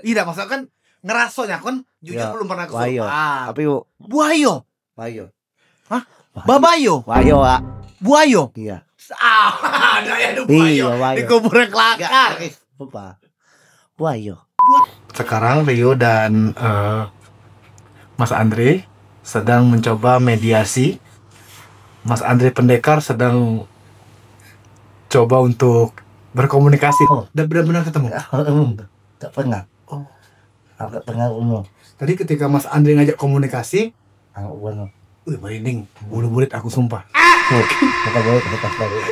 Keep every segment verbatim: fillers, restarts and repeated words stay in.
Iya, maksudnya kan ngerasonya kan jujur Ya, belum pernah wayo. kesurupan. Tapi yuk, Buayo. Wayo. Hah? Wayo. Babayo. Wayo, Wak. Buayo. Iya. Ah, ada ya ada Iya, buayo. Wayo. Di kuburan kelakar. Enggak, lupa. Wayo. Sekarang Rio dan eh, Mas Andre sedang mencoba mediasi. Mas Andre Pendekar sedang coba untuk berkomunikasi. Oh. Udah benar-benar ketemu? Tak pernah. Oh. Agak pernah umur. Tadi ketika Mas Andre ngajak komunikasi, Anak buah no. Wih, merinding. Bulu burit aku sumpah. Bukan boleh, bukan boleh.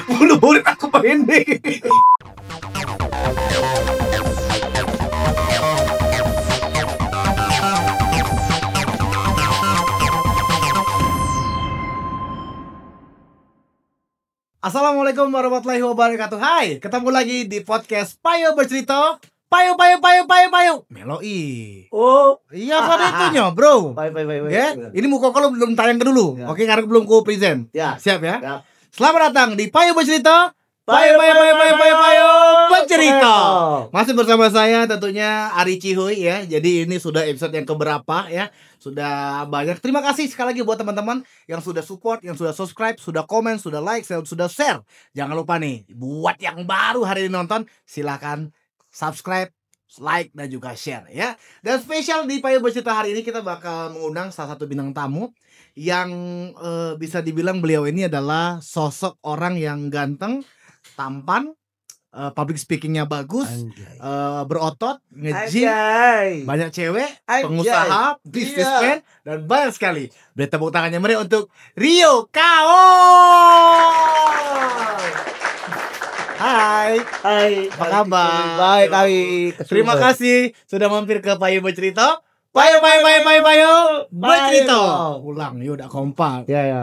Bulu burit aku merinding. Assalamualaikum warahmatullahi wabarakatuh. Hai, ketemu lagi di podcast Payo Bercerita. Payo, payo, payo, payo, payo. Meloi. Oh. Iya, kan itunyo, bro. Baik, baik, baik, baik. Ya, ini muka kalau belum tayang ke dulu. Ya. Oke, karena belum ku present. Ya. Siap ya? Ya. Selamat datang di Payo Bercerita. Payo, payo, payo, payo, payo, payo. Bercerita. Payo. Masih bersama saya tentunya Ari Cihuy ya. Jadi ini sudah episode yang keberapa ya. Sudah banyak. Terima kasih sekali lagi buat teman-teman yang sudah support, yang sudah subscribe, sudah komen, sudah like, sudah, sudah share. Jangan lupa nih, buat yang baru hari ini nonton, silahkan subscribe, like, dan juga share ya. Dan spesial di Payo Bercerita hari ini kita bakal mengundang salah satu bintang tamu yang eh, bisa dibilang beliau ini adalah sosok orang yang ganteng, tampan, eh, public speakingnya bagus, Anjay. eh, berotot, nge-gym, Anjay. banyak cewek, Anjay. pengusaha, Iya. businessman, dan banyak sekali. Beri tepuk tangannya meriah untuk Rio Kaul. Hai. Hai. Apa kabar? Baik, baik. Terima kasih sudah mampir ke Payo Bercerita. Payo, payo, payo, payo, payo. Bercerita. Payo. Ulang, yo dak kompak. Ya, ya.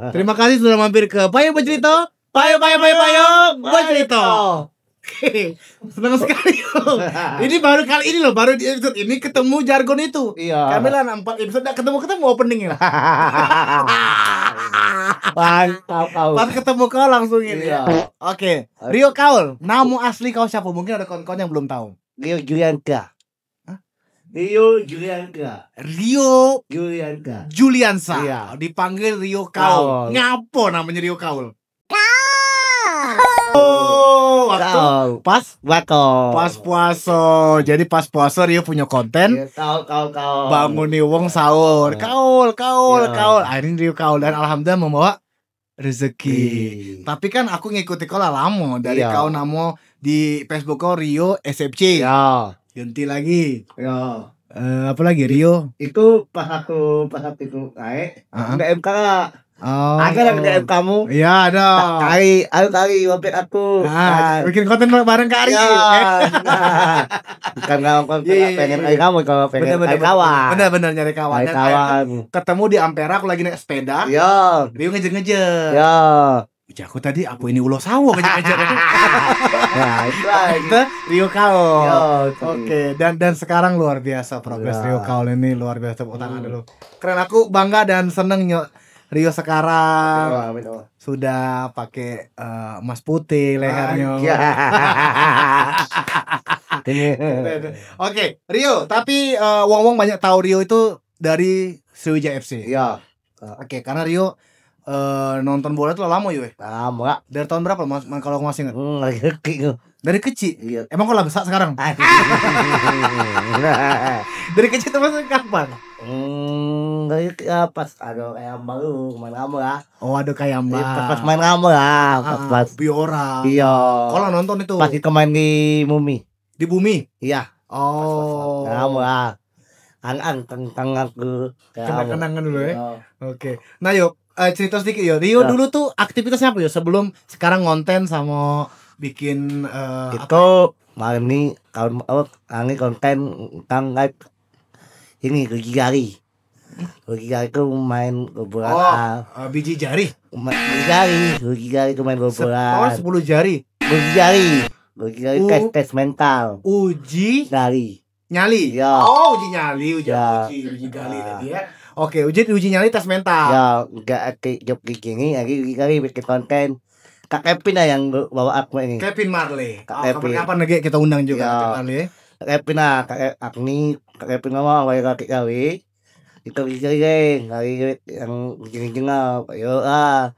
Terima kasih sudah mampir ke Payo Bercerita. Payo, payo, payo, payo. Bercerita. Senang sekali. Ini baru kali ini loh, baru di episode ini ketemu jargon itu. Iya. Kami lah empat episode dak ketemu-ketemu opening ya. Mantap kau. Pas ketemu kau langsung ini. Iya. Oke. Rio Kaul, nama asli kau siapa? Mungkin ada kawan-kawan yang belum tahu. Rio Julianka. Hah? Rio Julianka. Rio Julianka. Juliansa. Iya. Dipanggil Rio Kaul. Kaul. Ngapo namanya Rio Kaul? Oh, waktu Kaul. Pas Bakal. Pas puaso. Jadi pas puaso Rio punya konten. Iya, kaul, kaul, kaul. Banguni wong sahur. Iya. Kaul, kaul, Iya. kaul. Akhirnya Rio Kaul dan alhamdulillah membawa rezeki. Ih. Tapi kan aku ngikuti kau lah lamo dari Iya. kau namo di Facebook kau Rio S F C. Iya. Ganti lagi. Iya. Eh, apa lagi Rio? Itu pas aku, pas aku itu naik, Heeh. D M K. Oh. Ada lah D M kamu. Iya, ada. Tak kali, ayo kali, mampir aku. Ah, Nah. bikin konten bareng Kak Ari. Iya. Eh. Bukan kawan, kawan, Iya, iya, pengen iya. kali kamu, kalau pengen Bener, bener, kali bener. kawan. Bener, bener, nyari kawan. Kali Dan kawan. akhirnya ketemu di Ampera, aku lagi naik sepeda. Iya. Rio ngejer-ngejer. Iya. Ujar aku tadi, apa ini ulo sawo ngejer-ngejer? Nah, itu lah. Kita Rio Kaul. Iya, itu. Oke, dan, dan sekarang luar biasa progres Iya. Rio Kaul ini, luar biasa, tepuk tangan Hmm. dulu. Keren, aku bangga dan seneng, Nyok. Rio sekarang Amin, amin, amin. sudah pakai, eh, emas putih lehernya. Ah, iya. Ini. Oke, Rio, tapi, eh, wong-wong banyak tahu Rio itu dari Sriwijaya F C. Iya. Oke, karena Rio, eh, nonton bola tuh lama, yo, eh? Lama, Kak. Dari tahun berapa, Mas, kalau aku masih ingat? Hmm, lagi kecil tuh. Dari kecil? Iya. Emang kau lah besar sekarang? Ah. Dari kecil tuh maksudnya kapan? Hmm, dari ke-, ya, pas ada kayak baru, main lama lah. Oh, ada kayak Iya, pas, pas main lama lah, pas, Ah, pas. Biora. Iya. Kau lah nonton itu? Pas kita main di Mumi. Di Bumi? Iya. Oh. Pas, pas, pas. Main lama lah. Ang, ang, teng, teng, aku. Kayak lama. Kenang-kenangan dulu, ya? Iya. Oke. Nah, yuk, eh, cerita sedikit, yuk. Rio Ya. dulu tuh aktivitasnya apa, yuk? Sebelum sekarang ngonten sama bikin, eh, apa? Itu malam ni, kawan, apa, kami konten tentang live ini, Rugi Gari. Rugi Gari tu main bola. Oh, eh, biji jari. Ma-, Rugi Gari, Rugi Gari tu main Se-, bola. oh, sepuluh jari. Rugi Gari. Rugi Gari U-, tes, tes mental. Uji Gari. Nyali. Ya. Oh, uji nyali, uji, Ya. uji, uji gali Ya. tadi ya. Oke, uji, uji nyali tes mental. Ya, enggak, ati job gigi ni, lagi Rugi Gari bikin konten. Kak Kevin lah yang bawa aku ini. Kevin Marley. Kak Oh, Kevin. kapan-kapan lagi kita undang juga Ya. Kevin Marley. Kak Kevin ah, Kak Ke-, aku ni, Kak Kevin ngomong, awak kaki gawe. Itu gigi geng, gawe duit yang geng-geng ah, yo ah.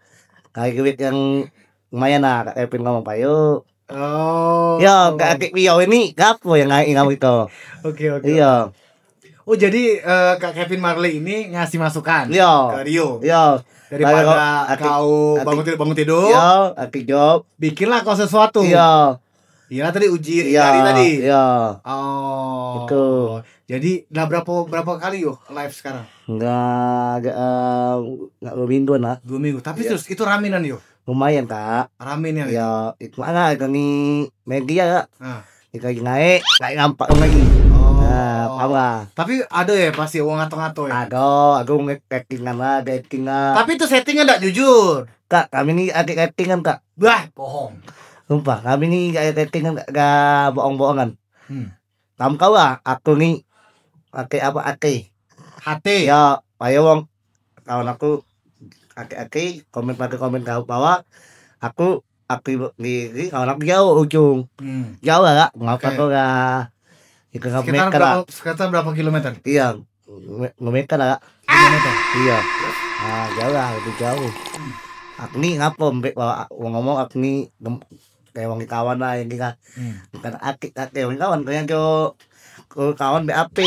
Gawe duit yang lumayan lah, Kak Kevin ngomong, payo. Oh. Yo, Kak Kevin, yo, ini gapo yang naik ngau itu? Oke, oke. Iyo. Oh, jadi, eh, Kak Kevin Marley ini ngasih masukan Iyo. Ke Rio. Iyo. Daripada Kalau aku, kau aku, bangun tidur, bangun tidur, iyo, aku job. Bikinlah kau sesuatu. Iyo. Iya, tadi uji Iyo, jari tadi. Iyo. Oh. Itu. Jadi, dah berapa, berapa kali yo live sekarang? Enggak, agak, eh, enggak dua minggu lah. Dua minggu. Tapi Iyo. Terus itu raminan yo? Lumayan, Kak. Raminan. Iyo, itu mana kami media, Kak. Ah. Itu lagi naik, naik nampak lagi. Oh. Nah, paham lah. Tapi ada ya pasti wong ngato-ngato ya? Ada, aku nge-, settingan lah, settingan. Tapi itu settingan ndak jujur. Kak, kami ni ada settingan, Kak. Wah, bohong. Sumpah, kami ni gak settingan, gak, gak bohong-bohongan. Hmm. Kamu tahu lah, aku ni pakai apa, ake. H T. Ya, payo wong kawan aku ake-ake komen, pakai komen kau bawa, aku, aku di, di kawan aku jauh ujung. Hmm. Jauh lah, Kak. Ngapa Oke. Kau lah? Itu ngapa Sekitar meter lah. Berapa, sekitar berapa kilometer? Iya, nge-, ngemeter lah, Kak. Lima meter. Iya. Ah, jauh lah, lebih jauh. Hmm. Aku ni ngapa mbek bawa wong ngomong aku ni gem-, kayak wong kawan lah yang kita. Hmm. Bukan akik, akik wong kawan, kayak jo, kawan B A P.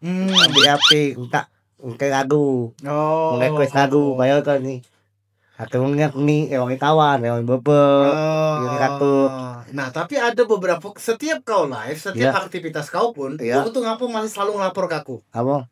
Hmm. B A P, minta, minta lagu. Oh. Request lagu, bayar kan ni. Aku ngomongnya aku ni, eh, wong kawan, wong bebe, Oh. Yang satu. Nah, tapi ada beberapa, setiap kau live, setiap Ya. Aktivitas kau pun, Ya. Kau tuh ngapa masih selalu ngelapor ke aku? Apa?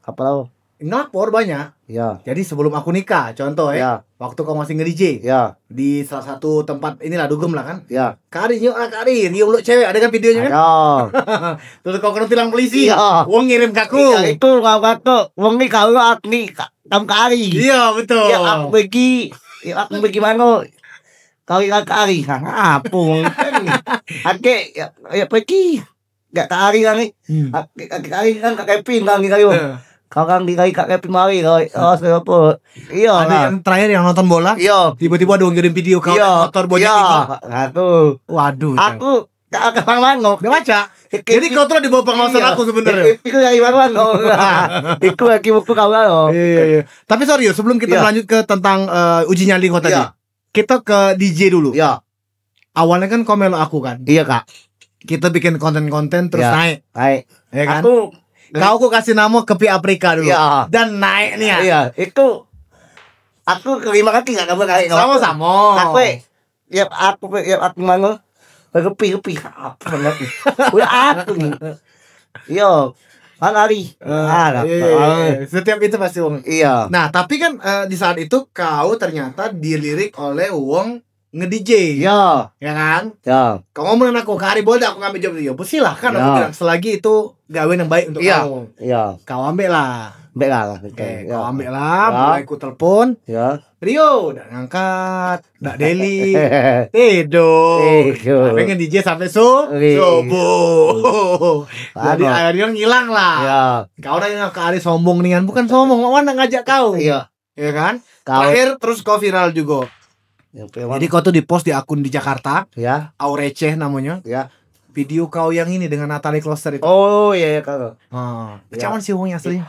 Apa tau? Ngelapor banyak. Ya. Jadi sebelum aku nikah, contoh eh, Ya. Waktu kau masih nge-D J Ya. Di salah satu tempat inilah, dugem lah kan. Ya. Kak Ari, nyok lah Kak Ari, Rio meluk cewek, ada kan videonya kan? Ada. Terus kau kena tilang polisi. Ya. Wong ngirim ke aku. Ya, itu kau kata, wong ni kau aku ni, Kak. Tam kari. Iya, betul. Ya, aku pergi. Ya, aku pergi mano? Kari kak kari. Ha, apa? Ake, ya, ya pergi. Gak kari kari. Hmm. Ake, ake kari kan Kak Kevin kan kari. Ya. Kau kan di kari Kak Kevin mari kau. Oh, siapa? Iya. Ada lah. Yang terakhir yang nonton bola. Iya. Tiba-tiba ada orang ngirim video kau Iya. Motor bonyok Iya. Itu. Aku Waduh. Aku Gak ada orang mangok. Dia baca. Jadi kau tu lah di bawah pengawasan Iya. Aku sebenarnya. Itu dari mana mangok? Itu lagi buku kau lah. Iya, iya, iya. Tapi sorry yo, sebelum kita Iya. Melanjut ke tentang eh, uji nyali kau tadi. Iya. Kita ke D J dulu. Iya. Awalnya kan kau melok aku kan. Iya, Kak. Kita bikin konten-konten terus Iya. Naik. Naik. Ya kan? Aku Kau aku kasih nama Kepi Afrika dulu. Iya. Dan naik nih ya. Iya, itu aku terima kasih gak kamu naik. Sama-sama. Aku Yap, aku, yap, aku mano? Kepi, kepi. Apa lagi? Udah aku ni. Yo, kan hari. Eh, ah, iya, iya, iya. Setiap itu pasti wong. Iya. Nah, tapi kan eh, di saat itu kau ternyata dilirik oleh wong nge-D J. Iya. Ya kan? Iya. Kau ngomong dengan aku, "Kak Ari, boleh tak aku ngambil job itu?" Ya, silahkan aku Iya. Bilang, selagi itu gawe yang baik untuk Iya. Kau. Iya. Kau ambil lah. Ambil lah. Oke, Iya. Kau ambil lah, Iya. Mulai ku telepon. Iya. Rio, dak ngangkat, dak Deli. Tidur. Tidur. Tapi dengan D J sampai su Wih. Subuh. Jadi Aduh. Akhirnya ngilang lah. Ya. Kau dah yang Kak Ari sombong nian, bukan sombong, mak mana ngajak kau? Iya. Ya kan? Kau Terakhir terus kau viral juga. Yang viral. Jadi kau tuh di-post di akun di Jakarta. Ya. Au Receh namanya. Ya. Video kau yang ini dengan Natalie Kloster itu. Oh, iya, iya, kau. Ah, Ya. Macam mana sih wongnya asli?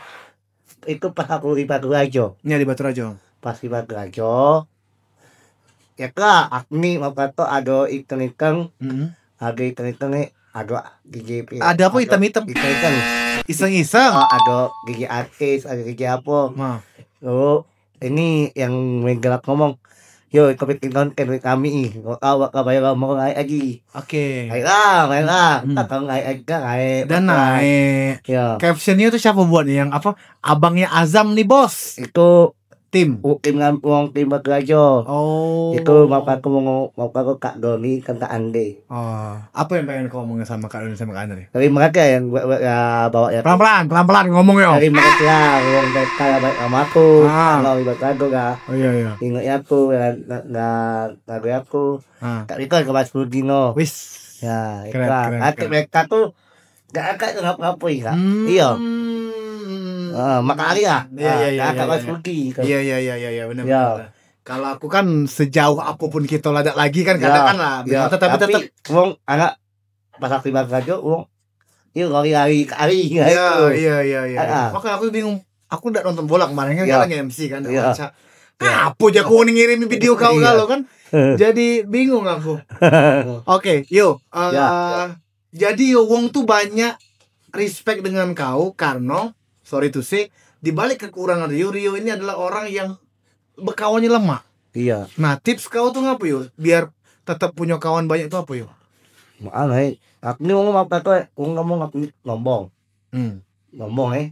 Itu pas aku di Batu Rajo. Ya, di Batu Rajo. Pas di Batu Rajo. Ya kak, aku ni mau kata ada iteng-iteng, Mm-mm. Ada iteng-iteng ni, ada gigi pi- Ada apa ada item-item? Iteng-iteng. Iseng-iseng. Ah, ada gigi artis, ada gigi apa. Nah. Lalu ini yang main gelap ngomong, yo, kau bikin konten duit kami, kau kau kau bayar mau naik lagi. Oke. Naik lah, naik lah. Hmm. Tak kau naik lagi kan, naik. Dan naik. Ya. Captionnya tuh siapa buatnya yang apa? Abangnya Azam nih bos. Itu Tim. Ukim ngan wong tim bakerajo. Oh. Itu mau aku mau mau aku Kak Doni kan Kak Ande. Oh, apa yang pengen kau omongin sama Kak Doni sama Kak Andre? Dari mereka yang buat, buat ya, bawa ya. Pelan-pelan, pelan-pelan ngomong yo. Dari mereka ya, wong mereka ya baik sama aku. Ah. Kalau ibarat lagu ya. Oh iya iya. Ingat ya aku ya nggak lagu aku. Ah. Tak itu ke Mas Budino. Wis. Ya, keren, keren, keren. Mereka tuh Gak akak tu ngapa-ngapa kak. Hmm. Iya. Ah, mak kak Ari lah. Iya, iya, iya, iya, iya. Iya, iya, iya, iya, benar, benar. Kalau aku kan sejauh apapun kita ladak lagi kan kadang kan lah. Iya. Tapi tetap wong anak pas aku ibarat kerja, wong Iyo, hari-hari, hari. Iyo, iyo, iyo, iyo. Ah, ah. Makanya aku bingung. Aku ndak nonton bola kemarin kan, iyo, karena nge-M C kan, ndak, iyo, baca. Iyo. Ngapo jago ni ngirim video kau, iyo, kalau kan? Jadi bingung aku. Oke, yo. Eh, iyo. Jadi yo, wong tu banyak respect dengan kau karena, sorry to say, di balik kekurangan Rio, Rio ini adalah orang yang bekawannya lemak. Iyo. Nah, tips kau tu ngapo yo? Biar tetap punya kawan banyak tu apo yo? Mak, aku ni wong apa tu, wong ngomong aku ni sombong. Hmm. Sombong, eh.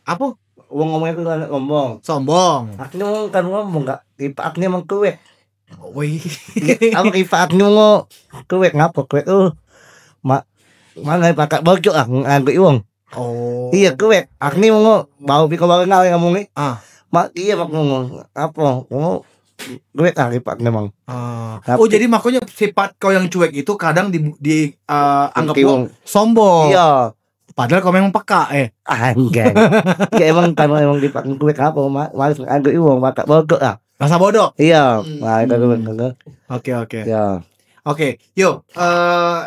Apo? Wong ngomong aku kan sombong. Sombong. Aku ni wong kan ngomong, Kak. Tipe aku ni emang kuek. Wih. Apo tipe aku ni wong kuek, ngapo kuek tu? Mak, mano pakak bocok ah, nganggut wong. Oh. Iyo, kuek. Aku ni wong bau piko bau ngau ngomong ni. Ah. Mak, iyo, mak ngomong. Apo? Ngomong kuek ah, tipe aku ni emang. Ah. Tapi oh, jadi makonyo sifat kau yang cuek itu kadang di, di, eh, anggap wong sombong. Iyo. Padahal kau memang peka, eh. Anjay. Ya, emang, kan emang dipakai kuek apo, ma-, males nganggut wong, pakak bocok ah. Rasa bodoh. Iyo. Hmm. Nah, itu tu, hmm, itu tu. Oke, oke. Iyo. Oke, yo, eh,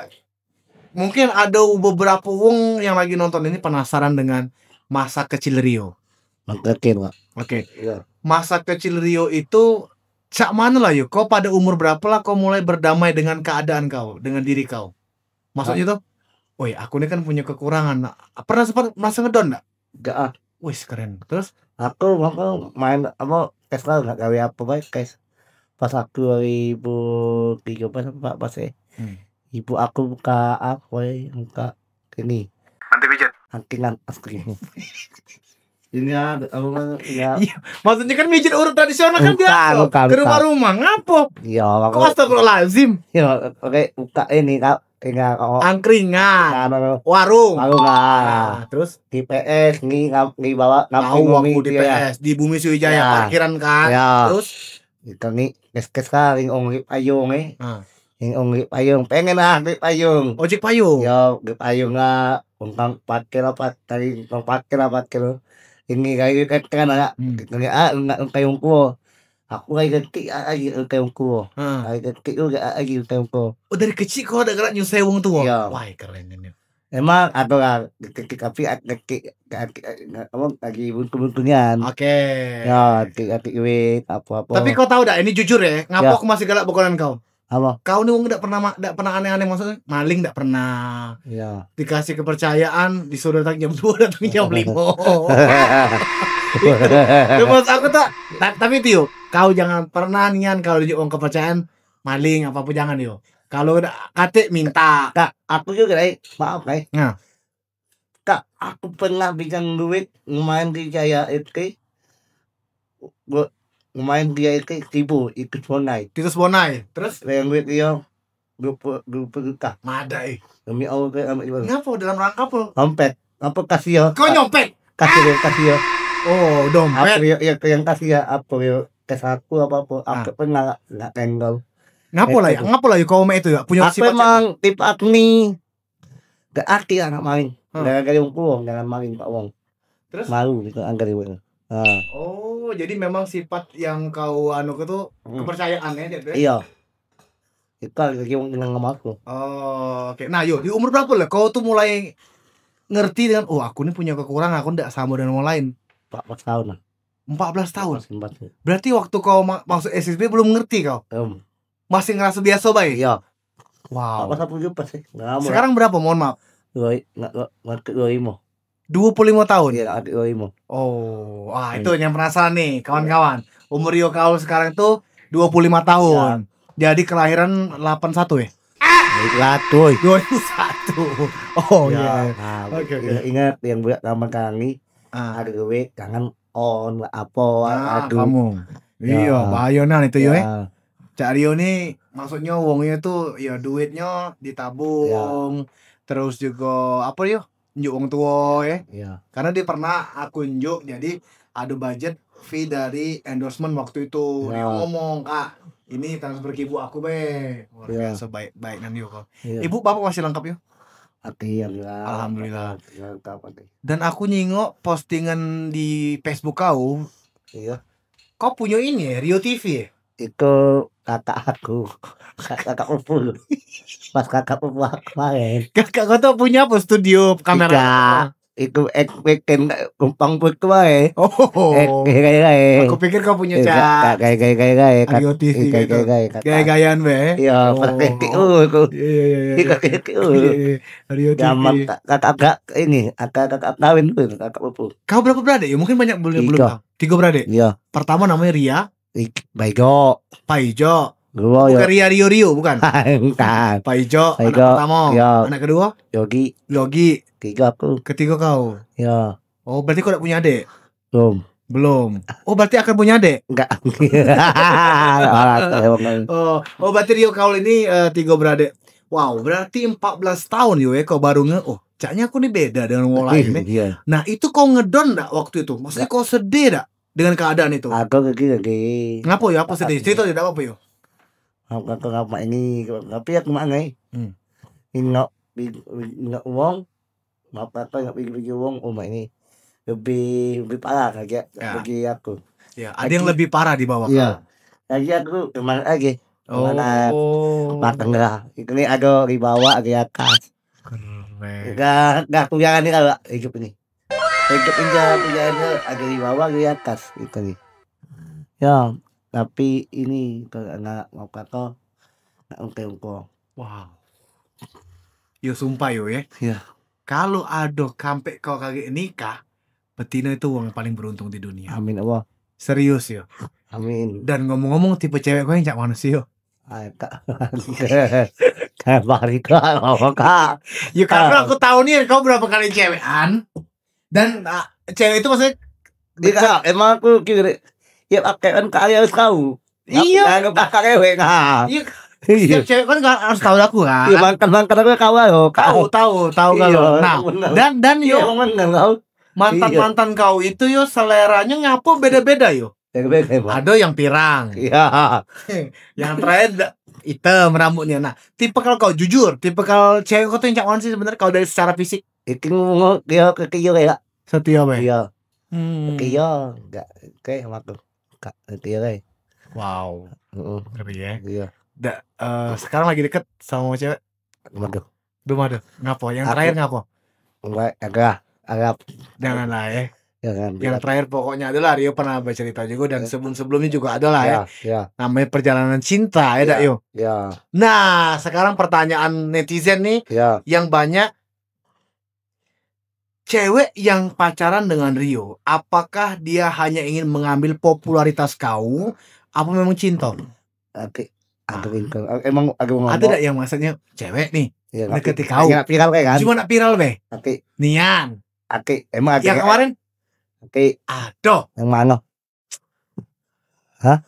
mungkin ada beberapa wong yang lagi nonton ini penasaran dengan masa kecil Rio. Masa kecil, Pak. Oke. Iyo. Masa kecil Rio itu cak mano lah, yo? Kau pada umur berapa lah kau mulai berdamai dengan keadaan kau, dengan diri kau? Maksudnyo tu, "Woi, aku ni kan punyo kekurangan." Nah, pernah sempat merasa ngedown dak? Gak ah. Wis, keren. Terus? Aku, aku main apo, cash lah, gak gawe apo bae, cash. Pas aku hari ibu tiga belas, empat belas, eh. Hmm. Ibu aku buka apo, eh, buka ini. Panti pijat. Angkringan, angkringan. Ini ada, apa namanya, ya. Iyo, maksudnyo kan mijet urut tradisional kan. Bukan, biaso. Bukan, ke rumah-rumah, ngapo? Iyo, kok astagfirullahalazim? Iyo, oke, buka ini, Kak. Tinggal kok. Angkringan. Anu, anu. Warung. Warung, Kak. Nah, terus? Di P S, ngi, ngam-, ngi bawa, tahu ngamping aku di P S, di Bumi Sriwijaya, iyo, parkiran kan. Iyo. Terus? Ikan ni, kes-kes lah, ring ong rik payung, eh. Ah. Ring ong rik payung, pengen lah rik payung. Ojek payung? Yo, rik payung lah, untang pakai lah, pat-, tadi untang pakai lah, pakai lah. Ini kali kan, kan ada, hmm, kali, ah, nak payung kuo. Aku lagi kecik, ah, lagi payung kuo. Ah. Lagi kecik tu, ah, lagi payung kuo. Oh, dari kecik kau ada gerak nyusai wong tuo? Yo. Wah, keren ini. Emang ado lah, kekik, tapi ak-, kekik, kekik, apo, lagi buntu-buntu nian. Oke. Yo, kekik, kekik duit, apo-apo. Tapi kau tau dak, ini jujur ye, ngapo, yo, aku masih galak bekonan kau? Apo? Kau ni wong dak pernah ma-, dak pernah aneh-aneh, maksudnyo maling dak pernah. Yo. Dikasih kepercayaan, disuruh datang jam duo, datang jam limo. Yo, maksud aku tak, ta-, tapi itu yo, kau jangan pernah nian kalau dijak wong kepercayaan, maling, apo-apo jangan yo. Kalau dak katek minta. Kak, aku jugo, Kak, maaf, Kak. Nah. Kak, aku pernah pinjam duit, lumayan di Jaya itu, Kak. Gua lumayan di Jaya itu, seribu, ikut Bonai. Titus Bonai, terus? Yang duit dio, dua puluh, dua puluh juta. Madai. Demi Allah, Kak, ambil jual. Ngapo, dalam rangka apo? Dompet. Apo, kasih yo. Kau nyopet? Kasih yo, kasih yo. Oh, dompet. Apo yo, yo, yang kasih yo, apo yo, kes aku apo-apo, ah, aku pernah nggak, nggak tenggal. Ngapo lah yo? Ngapo lah yo kau mek itu yo? Punyo aku sifat emang tipe aku ni. Gak arti anak maling. Hmm. Gara-gara wong tuo, jangan maling pak wong. Terus? Malu gitu, angker ibu. Ha. Oh, jadi memang sifat yang kau anu ke tu, hmm, kepercayaan ya, Cak, ya? Iyo. Itu lagi wong kenal sama aku. Oh, oke. Nah, yo, di umur berapa lah kau tu mulai ngerti dengan, "Oh, aku ni punya kekurangan, aku ndak sama dengan orang lain"? Empat belas tahun lah. Empat belas tahun? Empat belas, empat belas. Berarti waktu kau ma-, masuk S S B belum ngerti kau? Belum. Masih ngerasa biasa bae? Iyo. Wow. Apa sapu jupas sih? Nggak lama. Sekarang berapa, mohon maaf? Dua, nggak, nggak, nggak ke dua lima. Dua puluh lima tahun? Iya, nggak ke dua lima. Oh, wah, itu yang penasaran nih, kawan-kawan. Umur Rio Kaul sekarang tuh dua puluh lima tahun. Iya. Jadi kelahiran delapan satu ya? Dua ribu satu, woi. Dua ribu satu. Oh, iya. Nah, oke, oke. Ingat yang buat kawan kami, ah, ada duit, jangan on, apo, nah, aduh. Kamu. Iyo, bahayo nian itu yo, eh. Cak Rio ni, maksudnyo wongnyo tu, yo, duitnyo ditabung, terus jugo, apo yo, njuk wong tuo, eh. Iyo. Karena dio pernah aku njuk, jadi ado budget fee dari endorsement waktu itu. Rio ngomong, "Kak, ini transfer ke ibu aku be." Luar biaso baik, baik nian yo, kau. Iyo. Ibu, bapak masih lengkap yo? Oke, alhamdulillah. Alhamdulillah. Lengkap, oke. Dan aku nyingok postingan di Facebook kau. Iyo. Kau punyo ini ya, Rio T V ya? Iku kakak aku. Kakak pupu. Pas kakak pupu aku kemarin. Kakak kau tuh punya apa, studio kamera? Iku ek bikin kumpang put kemarin. Oh. Ek gaya gaya. Aku pikir kau punya, eh, cak. Gaya gaya gaya gaya. Ario T V gaya gaya. Gaya-gayaan be. Iya, oh, pakai T U aku. Iya, iya, iya, iya. Pakai T U. Iya, iya. Ario T V. Zaman kakak, kakak ini, kakak, kakak kawin tuh, kakak pupu. Kau berapa beradik? Ya, mungkin banyak belum, belum tahu. Tiga beradik? Iya. Pertama namanya Ria. Ik-, Paijo. Paijo. Dua, bukan yo. Ria Rio Rio, bukan? Bukan. Paijo, anak pertama. Yo. Anak kedua? Yogi. Yogi. Tiga aku. Ketiga kau. Yo. Oh, berarti kau dak punya adik? Belum. Belum. Oh, berarti akan punya adik? Enggak. Orang emang. Oh, oh, berarti Rio kau ini, eh, tiga beradik. Wow, berarti empat belas tahun yo, eh, kau baru nge-, oh, caknya aku ni beda dengan wong lain, eh. Iya. Nah, itu kau ngedon dak waktu itu? Maksudnya kau sedih dak dengan keadaan itu? Aku kegi, kegi. Ngapo yo? Apa sedih? Cerita dak apa-apa yo. Aku, aku ngapa ini? Tapi aku mak ngai. Hmm. Ingat, ingat wong. Maaf kata, ingat bagi-bagi wong. Oh, mak ini lebih, lebih parah lagi bagi aku. Ya, ada yang lebih parah di bawah kau. Iya. Lagi aku kemana lagi? Kemana? Oh. Makan lah. Itu ni ada di bawah, ada di atas. Keren. Dah, dah aku jangan ni kalau hidup ni. Hidup ni dah aku jangan ni, ada di bawah, ada di atas. Itu ni. Ya, tapi ini kalau nak mau kata, nak ungkil-ungkil. Wow. Yo, sumpah yo, ya. Ya. Kalau ado kampek kau kagek nikah, betino itu wong paling beruntung di dunia. Amin Allah. Serius yo. Amin. Dan ngomong-ngomong, tipe cewek kau yang cak mano sih yo? Ay, kak. Kayak bari kak, apa kak? Ya, karena aku tahu nih kau berapa kali cewekan. Dan, ah, cewek itu maksudnya. Iya, kak, emang aku kira. Ya, pakai kan kak harus tahu. Iya. Jangan lupa kak cewek, nah. Iya. Setiap cewek kan harus tahu aku kan. Iya, mantan, mantan aku kau, kak. Tahu, tahu, tahu kalau. Nah, bener. Dan, dan yo, iya, emang bener, kau. Mantan-mantan kau itu yo, seleranya ngapo beda-beda yo. Beda-beda, emang. Ada yang pirang. Iya. Yang terakhir da-, hitam rambutnya. Nah, tipe kalau kau jujur, tipe kalau cewek kau tuh yang cak mana sih sebenarnya kalau dari secara fisik? Iki ngomong dia ke kio kayak. Setia be. Iya. Hmm. Ke kio enggak kayak sama aku. Kak, ke kio kayak. Wow. Heeh. Ngeri ya. Iya. Da, eh, sekarang lagi deket sama cewek? Sama aku. Belum ada. Ngapo? Yang terakhir ngapo? Enggak, agak, agak. Janganlah, eh. Jangan. Yang terakhir pokoknya adalah Rio pernah bercerita juga dan sebelum-sebelumnya juga adalah, ya. Ya, ya. Namanya perjalanan cinta, ya, dak, yo? Ya. Nah, sekarang pertanyaan netizen nih, ya, yang banyak, cewek yang pacaran dengan Rio, apakah dia hanya ingin mengambil popularitas kau, apa memang cinta? Oke. Aku ingkar. Emang aku ngomong. Ada dak yang maksudnya cewek nih, iya, deketi kau? Nak viral kayak kan? Cuma nak viral be. Oke. Nian. Oke, emang yang kemarin? Oke. Aduh. Yang mana? Hah?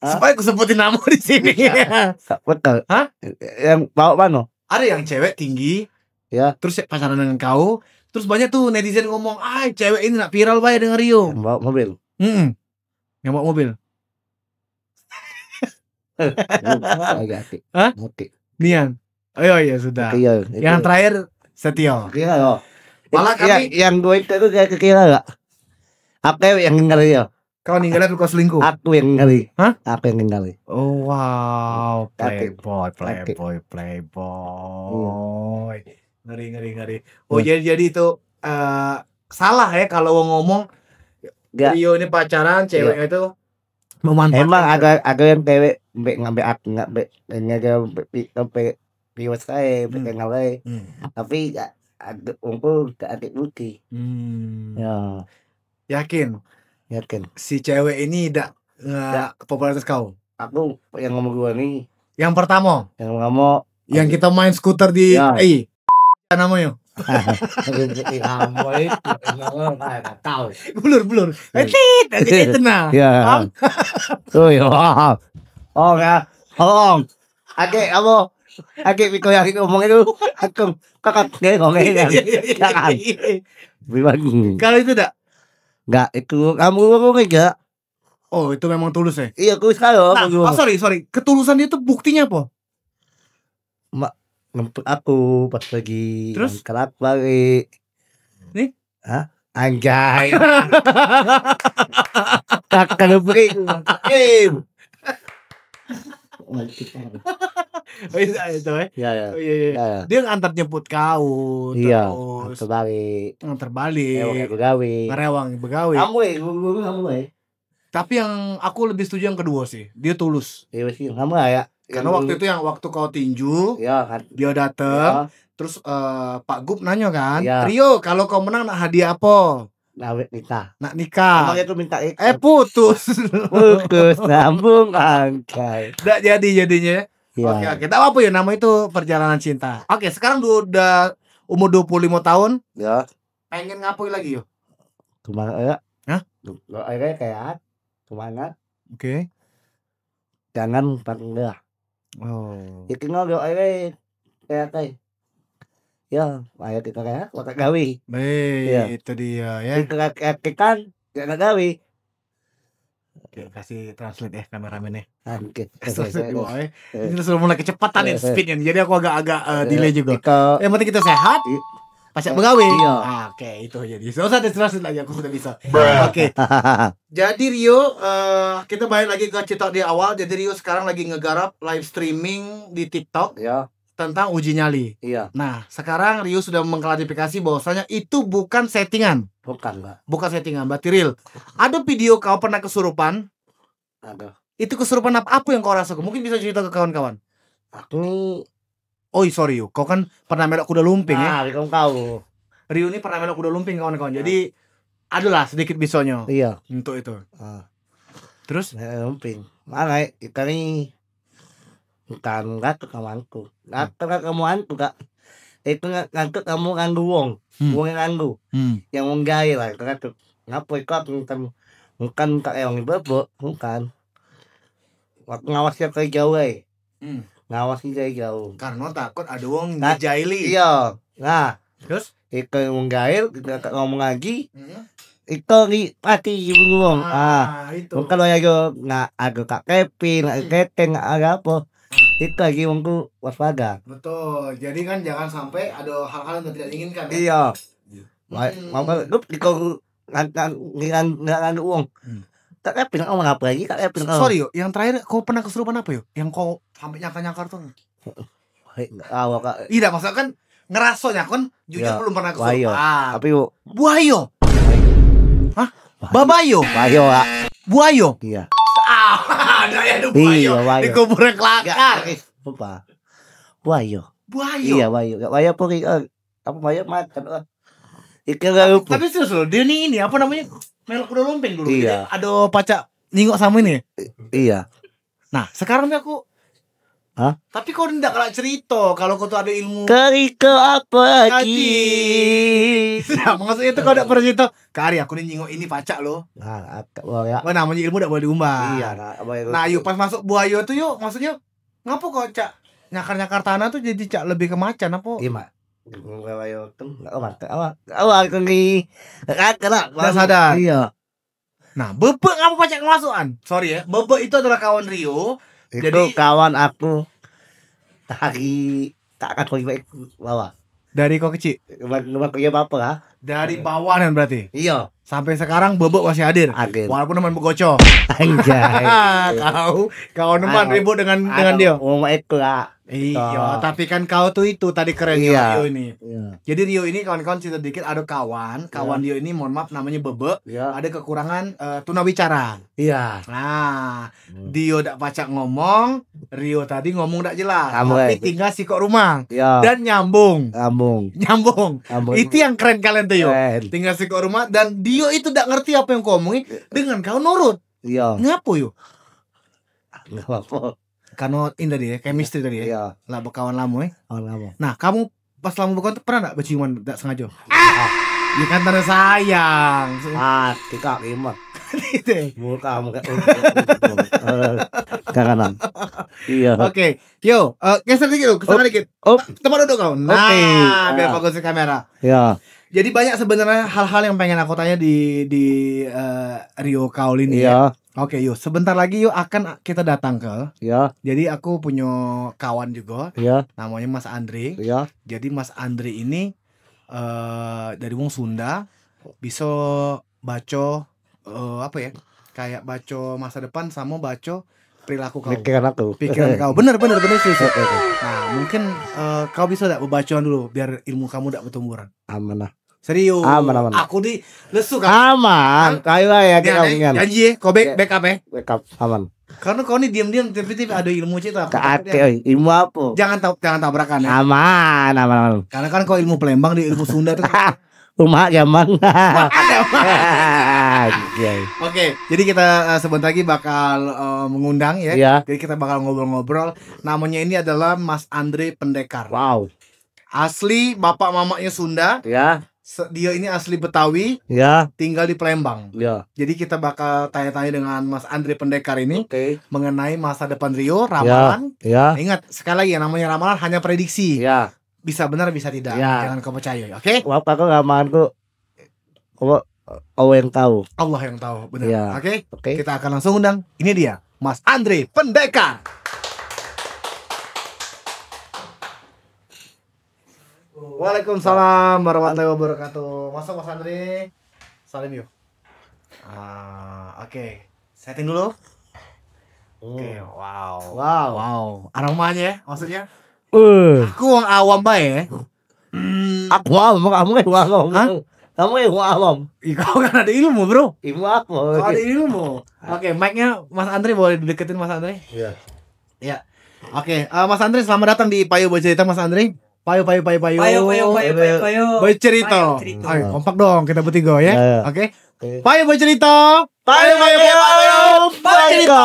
Hah? Supaya aku sebutin nama di sini. Iya. Betul. Hah? Yang bawa mana? Ada yang cewek tinggi. Ya. Terus pacaran dengan kau. Terus banyak tuh netizen ngomong, "Ay, cewek ini nak viral bae dengan Rio." Yang bawa mobil. Mm-mm. Yang bawa mobil. Agak aktif. Hah? Aktif. Nian. Oh iya, iya, sudah. Iya, iya. Yang terakhir Setio. Iya, loh. Malah kami yang, yang dua itu aku kayak kekira gak? Apa yang ninggal dia? Kau ninggal atau kau selingkuh? Aku yang ninggal. Hah? Aku yang ninggal. Oh, wow. Playboy, playboy, playboy. Iya. Ngeri, ngeri, ngeri. Oh, jadi, jadi itu, eh, salah ya kalau ngomong Rio ini pacaran, ceweknya itu memanfaatkan. Emang ada, ada yang cewek mbek ngambek aku, ngambek ini aja, mbek pi-, sampai piwes kae, mbek kenal kae. Hmm. Tapi gak ada, wong ku gak ada bukti. Hmm. Ya. Yakin? Yakin. Si cewek ini dak nge-, popularitas kau? Aku yang nomor dua ni. Yang pertama? Yang pertama. Yang kita main skuter di, ya, eh, namanya? Bulur, bulur. Etit, etit, nah. Ya. Paham? Oh, ya. Oh, ya. Oh. Ake, apa? Ake, Miko yang ngomong itu. Aku, kakak, dia ngomong ini. Jangan. Kalau itu dak? Enggak, itu kamu ngomong aja. Oh, itu memang tulus ya? Iya, tulus kali. Nah, oh, sorry, sorry. Ketulusan dia tuh buktinya apa? Mak ngempet aku pas lagi. Terus? Angkat aku lagi. Nih? Hah? Anjay. Kakak beri. Eh. Oh, itu, eh. Ya, ya. Oh, iya, iya. Ya, ya. Dia ngantar jemput kau, iya, terus terbalik. Ngantar balik. Rewang begawe. Ngerewang begawe. Kamu, eh, guru-guru kamu, eh. Tapi yang aku lebih setuju yang kedua sih. Dia tulus. Iya sih, sama ya. Karena waktu itu yang waktu kau tinju, ya, kan, dia dateng, ya, terus eh, Pak Gup nanya kan, ya, "Rio, kalau kau menang nak hadiah apa?" Nak nikah. Nak nikah. Emang itu minta ikut. Eh, putus. Putus, sambung angkai. Ndak jadi jadinya. Ya. Oke, oke. Tak apa ya, nama itu perjalanan cinta. Oke, sekarang du- udah umur dua puluh lima tahun. Ya. Pengen ngapain lagi, yo? Kemana ya? Hah? Lo akhirnya kayak kemana? Oke. Jangan panggil. Oh. Ya kenal lo akhirnya kayak kayak. Ya, ayo kita kayak wakak gawe. Nih, ya, itu dia ya. Kita kayak kan gak gawe. Oke, kasih translate ya kameramen ya. Ah, oke. Translate dua ya. Ini sudah mulai kecepatan nih speednya. Jadi aku agak-agak eh, delay juga. Yang penting kita sehat. Pacak begawe. Iya. Ah, oke, itu jadi. Gak usah ada translate lagi, aku sudah bisa. Oke. Jadi Rio, eh, kita balik lagi ke cerita di awal. Jadi Rio sekarang lagi ngegarap live streaming di TikTok. Ya. Tentang uji nyali. Iya. Nah, sekarang Rio sudah mengklarifikasi bahwasanya itu bukan settingan. Bukan, Mbak. Bukan settingan, berarti real. Ada video kau pernah kesurupan? Ada. Itu kesurupan apa, apa yang kau rasakan? Mungkin bisa cerita ke kawan-kawan. Aku ni. Oh, sorry, Rio. Kau kan pernah melok kuda lumping, ya? Ah, kau tahu. Rio ni pernah melok kuda lumping, kawan-kawan. Jadi, adalah sedikit bisonyo. Iya. Untuk itu. Ah. Terus? Melok lumping. Mana, eh? Kita ni Bukan ngangkut kamu antu. Ngangkut kamu antu, Kak. Itu ngangkut kamu nganggu wong. Hmm. Wong yang nganggu. Hmm. Yang wong gawe lah, ngangkut. Ngapo itu aku bukan, bukan tak yang bebek, bukan. Waktu ngawasi dari jauh, eh. Hmm. Ngawasi dari jauh. Karena takut ada wong ngejaili. Iya. Nah, terus? Iko wong gael, kita tak ngomong lagi. Hmm. Iko ni mati bulu wong. Ah, ah, itu. Bukan lo ago nak ago kak kepi, nak hmm, keteng, nak ago apa. Iko lagi wong tu waspada. Betul. Jadi kan jangan sampai ada hal-hal yang tidak diinginkan. Ya? Iya. Iya. Mau hmm, iko ngan ngan ngan ngan wong. Hmm. Tak kepi nak ngomong apa lagi, tak kepi nak. Sorry yo, yang terakhir kau pernah kesurupan apa yo? Yang kau sampai nyakar-nyakar tuh. Awak kak. Iya, maksud kan ngeraso nya kan jujur ya, belum pernah kesurupan. Tapi buayo. Hah? Babayo? Buayo, Kak. Buayo? Iya. Ah, ada ya ada buayo. Iya, buayo. Di kuburan kelakar. Apa? Buayo. Buayo. Iya, buayo. Gak buayo apa ki? Apa buayo makan? Ikan gak lupa. Tapi serius loh, dia ni ini apa namanya? Melok kuda lumping dulu. Iya. Ada pacak ningok sama ini. Iya. Nah, sekarang ni aku. Hah? Tapi kau ndak galak cerita kalau kau tu ada ilmu. Cerita apa lagi? Nah, maksudnya tu kau ndak pernah cerita. Kari aku ni nyingok ini pacak lo. Nah, ya. Wah, namanya ilmu ndak boleh diumbar. Iya, nah, apa itu? Nah, yuk pas masuk buaya tu yuk, maksudnya ngapo kau cak nyakar-nyakar tanah tu jadi cak lebih ke macan apa? Iya, Mak. Buaya tu enggak makan. Apa? Apa aku ni? Enggak sadar. Iya. Nah, bebek ngapa pacak kemasukan? Sorry ya, bebek itu adalah kawan Rio. Itu jadi kawan aku. Tadi tak akan kau baik bawah. Dari kau kecil? Rumah, rumah kerja apa lah? Dari bawah kan berarti? Iya. Sampai sekarang bebek masih hadir? Hadir. Walaupun teman begocok. Anjay. Kau, kau teman ribut dengan dengan dia? Rumah itu lah. Iyo, tapi kan kau tu itu tadi keren Rio ini. Iyo. Jadi Rio ini kawan-kawan cerita dikit, ada kawan, kawan Rio ini mohon maaf namanya Bebek, ada kekurangan eh, tunawicara. Iyo. Nah, Dio dak pacak ngomong, Rio tadi ngomong dak jelas, tapi tinggal sikok rumah dan nyambung. Nyambung. Nyambung. Itu yang keren kalian tu yo. Tinggal sikok rumah dan Dio itu dak ngerti apa yang kau omongin dengan kau nurut. Iyo. Ngapo yo? Enggak apa-apa. Karena ini tadi ya, chemistry tadi ya. Iya. Lah bekawan lamo eh. Kawan lamo. Nah, kamu pas lamo bekawan tu pernah dak beciuman dak sengaja? Ah! Ya kan tanda sayang. Ah, tidak lima. Gitu. Muka muka. Kakanan. Iya. Oke. Yo, eh, geser dikit lu, ke sana dikit. Tempat duduk kau. Nah, biar bagus di kamera. Ya. Jadi banyak sebenarnya hal-hal yang pengen aku tanya di di eh, Rio Kaul ini ya. Oke, yuk. Sebentar lagi yuk akan kita datang ke. Ya. Jadi aku punya kawan juga. Ya. Namanya Mas Andre. Ya. Jadi Mas Andre ini eh dari wong Sunda. Biso baco, eh, apo yo, kayak baco masa depan samo baco perilaku kau. Pikiran aku. Pikiran kau. Bener, bener, bener, serius. Oke, oke. Nah, mungkin, eh, kau biso dak bebacoan dulu biar ilmu kamu dak bertumburan? Aman lah. Serius. Aman, aman. Aku di lesu kan. Aman. Hah? Ayo lah ya, janji ya, kau back, back up ya. Back up, aman. Karena kau ni diam-diam tiba-tiba ada ilmu cik tak? Kak Ate, oi, ilmu apa? Jangan tab-, jangan tabrakan ya. Aman, aman, aman. Karena kan kau ilmu Palembang, di ilmu Sunda tuh. Rumah zaman. Ada, Mas. Anjay. Oke, jadi kita, eh, sebentar lagi bakal, eh, mengundang ya. Iya. Jadi kita bakal ngobrol-ngobrol. Namanya ini adalah Mas Andre Pendekar. Wow. Asli bapak mamaknya Sunda. Ya. Se-, dia ini asli Betawi. Ya. Tinggal di Palembang. Ya. Jadi kita bakal tanya-tanya dengan Mas Andre Pendekar ini. Oke. Mengenai masa depan Rio, ya, ramalan. Ya. Ingat, sekali lagi ya, namanya ramalan hanya prediksi. Ya. Bisa benar, bisa tidak. Ya. Jangan kau percaya, oke? Wah, aku ramalanku. Apa? Allah yang tahu. Allah yang tahu, benar. Ya. Oke? Oke. Kita akan langsung undang. Ini dia, Mas Andre Pendekar. Waalaikumsalam warahmatullahi wabarakatuh. Masuk, Mas Andre. Salim yuk. Ah, oke. Setting dulu. Oke, wow. Wow. Wow. Aromanya ya, maksudnya? Eh. Aku wong awam bae ya. Hmm. Aku awam, kamu kan wong awam. Hah? Kamu kan wong awam. Ih, kau kan ada ilmu, Bro. Ilmu apa? Kau ada ilmu. Oke, mic-nya Mas Andre boleh dideketin, Mas Andre? Iya. Iya. Oke, eh, Mas Andre, selamat datang di Payo Bercerita, Mas Andre. Payo, payo, payo, payo. Payo, payo, payo, payo, payo. Bercerita. Payo bercerita. Ayo, kompak dong kita bertiga ya. Iya, iya. Oke. Oke. Payo bercerita. Payo, payo, payo, payo. Bercerita.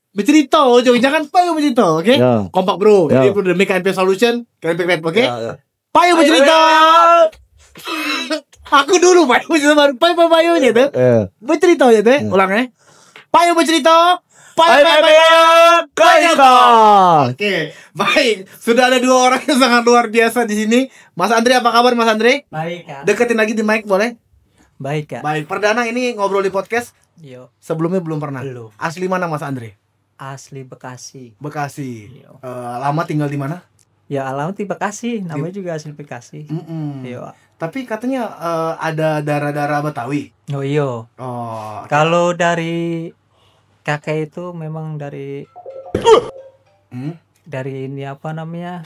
Bercerita, ujung jangan payo bercerita, oke? Ya. Kompak, Bro. Ya. Jadi, Bro, demi K N P Solution, K N P Club, oke? Ya, ya. Payo bercerita. Aku dulu payo bercerita, baru payo, payo, payo je tu. Ya. Bercerita je tu, eh. Ya. Ulang, eh. Payo bercerita. Payo, payo, payo, payo, payo, payo. Oke, baik. Sudah ada dua orang yang sangat luar biasa di sini. Mas Andre, apa kabar, Mas Andre? Baik, Kak. Deketin lagi di mic, boleh? Baik, Kak. Baik, perdana ini ngobrol di podcast? Yo. Sebelumnya belum pernah? Belum. Asli mana, Mas Andre? Asli Bekasi. Bekasi. Iya. Eh, lama tinggal di mana? Ya, alamat di Bekasi, namanya juga asli Bekasi. Mm-mm. Iya. Tapi katanya, eh, ada darah-darah Betawi. Oh, iya. Oh, oke. Kalau dari kakek itu memang dari, hmm? Dari ini, apa namanya?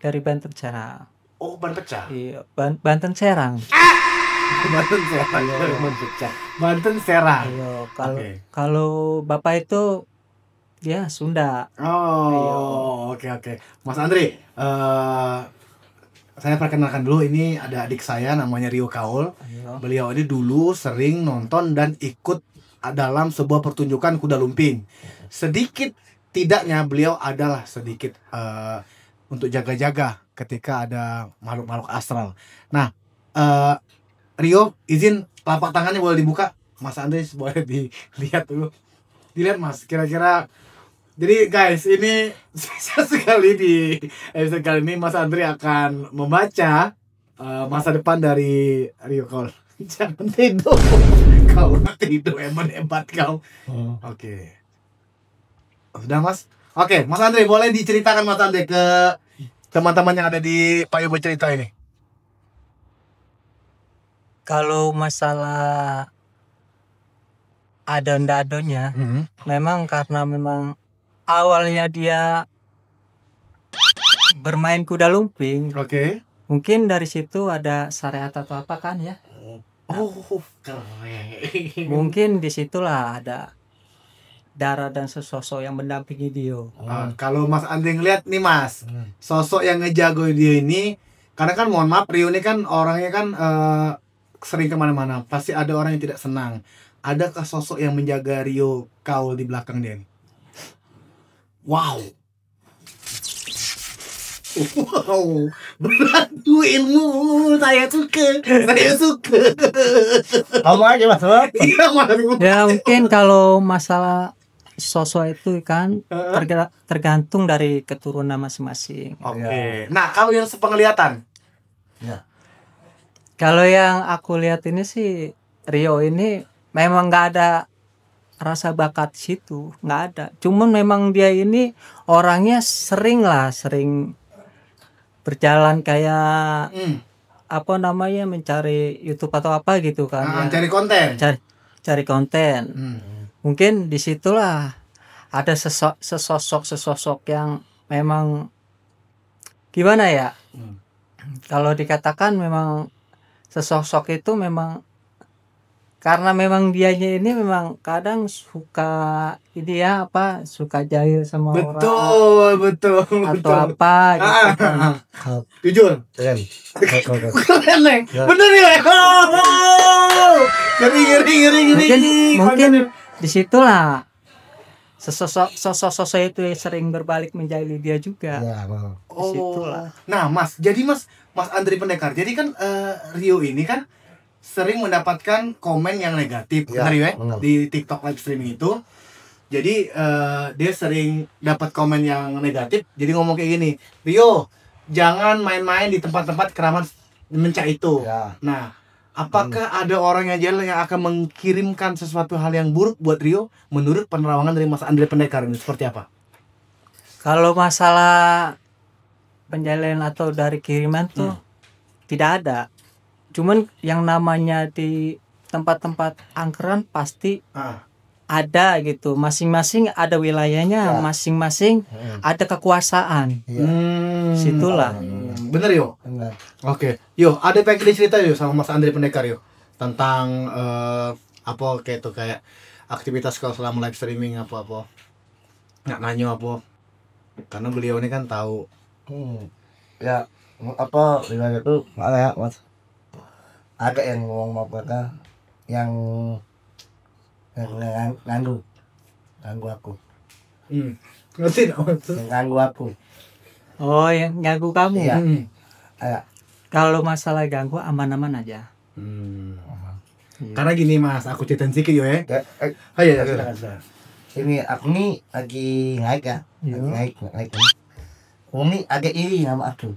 Dari Banten Serang. Oh, ban pecah? Iya, Ban-, Banten Serang. Banten Serang. Iya. Ban pecah. Banten Serang. Iya, kalau, oke, kalau bapak itu dia Sunda. Oh, iya, oke, oke. Mas Andre, eh, saya perkenalkan dulu, ini ada adik saya namanya Rio Kaul. Iya. Beliau ini dulu sering nonton dan ikut dalam sebuah pertunjukan kuda lumping. Sedikit tidaknya beliau adalah sedikit, eh, untuk jaga-jaga ketika ada makhluk-makhluk astral. Nah, eh, Rio, izin telapak tangannya boleh dibuka, Mas Andri, boleh dilihat dulu. Dilihat, Mas, kira-kira. Jadi, guys, ini spesial sekali di episode kali ini. Mas Andri akan membaca, eh, masa depan dari Rio Kaul. Jangan tidur. Kau tidur, emang hebat kau. Hmm. Oke. Sudah, Mas? Oke, Mas Andre, boleh diceritakan, Mas Andre, ke teman-teman yang ada di Payo Bercerita ini? Kalau masalah ada ndak adanya, hmm, memang karena memang awalnya dia bermain kuda lumping. Oke. Mungkin dari situ ada syariat atau apa kan ya. Oh, keren. Mungkin di situlah ada darah dan sesosok yang mendampingi dia. Ah, kalau Mas Andri ngeliat nih, Mas, hmm, sosok yang ngejago dia ini, karena kan mohon maaf, Rio ini kan orangnya kan, eh, sering kemana-mana. Pasti ada orang yang tidak senang. Adakah sosok yang menjaga Rio Kaul di belakang dia nih? Wow. Wow, berat tu ilmu. Saya suka, saya suka. Ngomong aja, Mas, apa? Iya, Mas. Ya, mungkin kalau masalah sosok itu kan, heeh, terga-, tergantung dari keturunan masing-masing. Oke. Ya. Nah, kalau yang sepenglihatan? Ya. Kalau yang aku lihat ini sih, Rio ini memang nggak ada rasa bakat situ, nggak ada. Cuman memang dia ini orangnya sering lah, sering berjalan kayak, hmm, apa namanya, mencari YouTube atau apa gitu kan, Ah, ya. Cari konten. Cari cari konten. Hmm. Mungkin disitulah ada sesosok sesosok yang memang gimana ya? Hmm. Kalau dikatakan memang sesosok itu memang karena memang dianya ini memang kadang suka ini ya apa, suka jahil sama orang Betul, betul, atau betul. Apa gitu Ah, kan. ah, ah. Jujur. Keren. Keren, keren. Keren, Neng. Bener ya? Oh, oh. Ngeri, ngeri, ngeri, ngeri. Mungkin mungkin disitulah sesosok sosok-sosok itu sering berbalik menjahili dia juga. Ya, mau. Oh. Disitulah. Nah, Mas, jadi Mas, Mas Andri Pendekar. Jadi kan eh, Rio ini kan sering mendapatkan komen yang negatif, Ya, benar ya? Benar. Di TikTok live streaming itu. Jadi eh, dia sering dapat komen yang negatif. Jadi ngomong kayak gini, "Rio, jangan main-main di tempat-tempat keramat mencak itu." Ya. Nah, apakah ada orang yang jahil yang akan mengirimkan sesuatu hal yang buruk buat Rio menurut penerawangan dari Mas Andri Pendekar ini seperti apa? Kalau masalah penjahilian atau dari kiriman tuh Hmm. tidak ada. Cuman yang namanya di tempat-tempat angkeran pasti Ah. Ada gitu. Masing-masing ada wilayahnya, Ya. Masing-masing Hmm. ada kekuasaan. Iya. Hmm. Situlah. Bener yo. Benar. Oke. Yo, ada pengen dicerita yo sama Mas Andri Pendekar yo tentang eh, apa kayak itu kayak aktivitas kalau selama live streaming apa apa. Nak nanyo apa? Karena beliau ini kan tahu. Hmm. Ya, apa wilayah itu mana ya, Mas? Ada yang ngomong apa kan? Yang yang ngang- ganggu. Ganggu aku. Hmm. Ngerti tak maksud? Yang ganggu aku. Oh, yang ganggu kamu. Iya. Hmm. Ada. Kalau masalah ganggu aman-aman aja. Hmm. Iya. Karena gini Mas, aku ceritain sedikit yo eh. Ya, eh, Oh iya, iya, Oke. silakan, silakan. Ini aku nih lagi naik ya. Iya. Lagi naik, naik. Umi agak iri sama aku.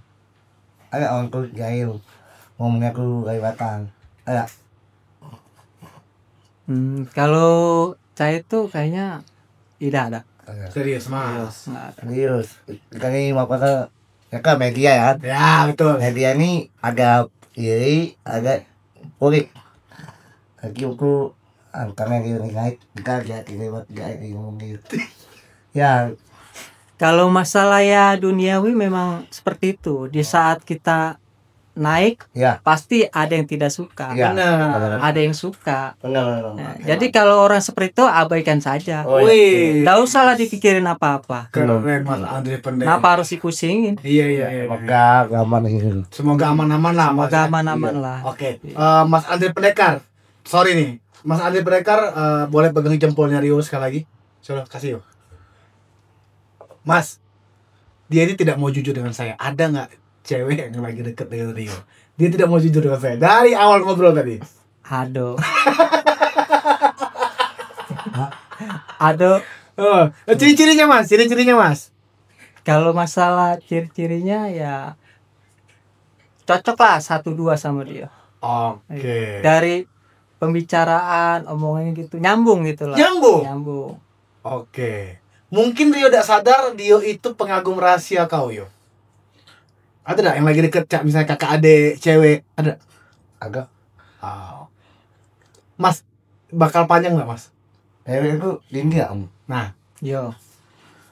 Ada orang tuh jahil. Ngomongnya aku dari batang. Ada. Hmm, kalau saya tuh kayaknya tidak ada. Ada. Serius Mas. Nggak ada. Serius. Kami mau kata ya kan media ya. Ya betul. Media ini agak iri, agak pelit. Lagi aku angkanya dia naik, kita lihat ini buat dia ini ngomong gitu. Ya, Kalau masalah ya duniawi memang seperti itu. Di saat kita naik, ya, pasti ada yang tidak suka. ya. Benar. Ada yang suka. Benar, benar, Nah, benar. Jadi kalau orang seperti itu abaikan saja. Oh, iya. Wih. Tidak usahlah dipikirin apa-apa. Keren Mas Andri Pendekar. Kenapa harus dipusingin? Iya iya iya. Semoga aman gitu. Semoga aman-aman lah. Semoga Mas. aman-aman lah. Oke. Eh, Mas Andri Pendekar. Sorry nih. Mas Andri Pendekar eh, boleh pegang jempolnya Rio sekali lagi. Coba kasih yo. Mas, dia ini tidak mau jujur dengan saya. Ada nggak cewek yang lagi deket dengan Rio? Dia tidak mau jujur dengan saya dari awal ngobrol tadi. Aduh. Aduh, Oh, ciri-cirinya Mas, ciri-cirinya Mas. Kalau masalah ciri-cirinya ya cocok lah satu dua sama dia. Oke. Dari pembicaraan, omongannya gitu, nyambung gitu lah. Nyambung? Nyambung. Oke. Mungkin Rio tidak sadar Rio itu pengagum rahasia kau yo. Ada tidak yang lagi deket cak misalnya kakak adik cewek ada? Agak Oh. Mas bakal panjang nggak Mas? cewek itu tinggi kamu. Nah, Yo.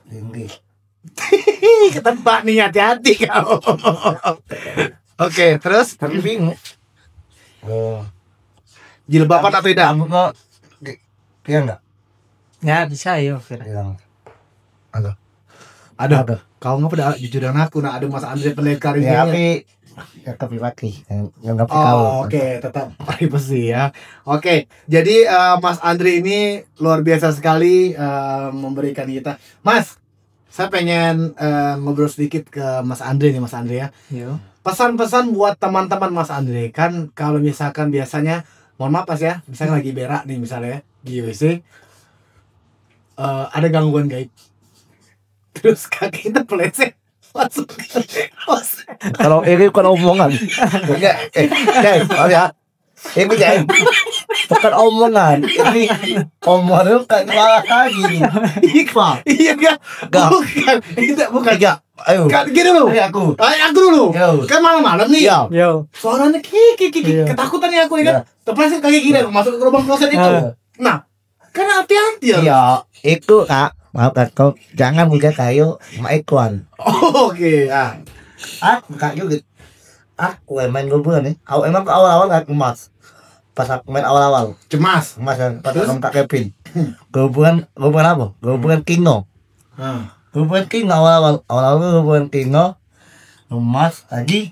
Tinggi. ketebak nih hati-hati kau. Oke, terus Tapi bingung. Oh. Jilbaban atau tidak? Kamu kok dia enggak? Ya bisa yo kira. Yang ada. Aduh, Ada. Kau ngapa dah jujur dengan aku nak ada Mas Andre Pendekar ini? Ya tapi ya tapi laki yang yang tapi Oh, kau. Oke, tetap privacy ya. Oke, jadi eh, Mas Andre ini luar biasa sekali eh, memberikan kita. Mas, saya pengen eh, ngobrol sedikit ke Mas Andre nih, Mas Andre ya. Yo. Pesan-pesan buat teman-teman Mas Andre kan kalau misalkan biasanya, mohon maaf Mas ya, misalkan lagi berak nih misalnya ya, di W C eh, ada gangguan gaib. Terus kaki kita pleset masuk ke masuk. Kalau ini bukan omongan. Enggak, eh, guys, maaf ya. Ini guys. Bukan omongan. Ini omongan tu bukan marah lagi ni. Ipa. Iya kan? Enggak. Bukan. Tidak, bukan. Enggak. Ayo. Kan gini dulu. Ayo aku. Ayo aku dulu. Yo. Kan malam-malam nih. Yo. Yo. Suaranya kiki kiki. Iya. Ketakutan nih aku ya kan. Iya. Terpleset kaki kiri aku masuk ke lubang kloset itu. Ah. Nah, kan hati-hati ya. Iya, itu, Kak. Maaf, Kak, kau jangan buka kayu sama Ikhwan. Oke, ya. Aku, Kak, juga. Aku yang main kuburan nih. Aku emang awal-awal gak emas. Pas aku main awal-awal. Cemas. Emas kan, pas aku minta Kevin. Hmm. Kuburan, kuburan apa? Kuburan Kino. Hmm. Kuburan Kino awal-awal. Awal-awal kuburan Kino. Emas lagi.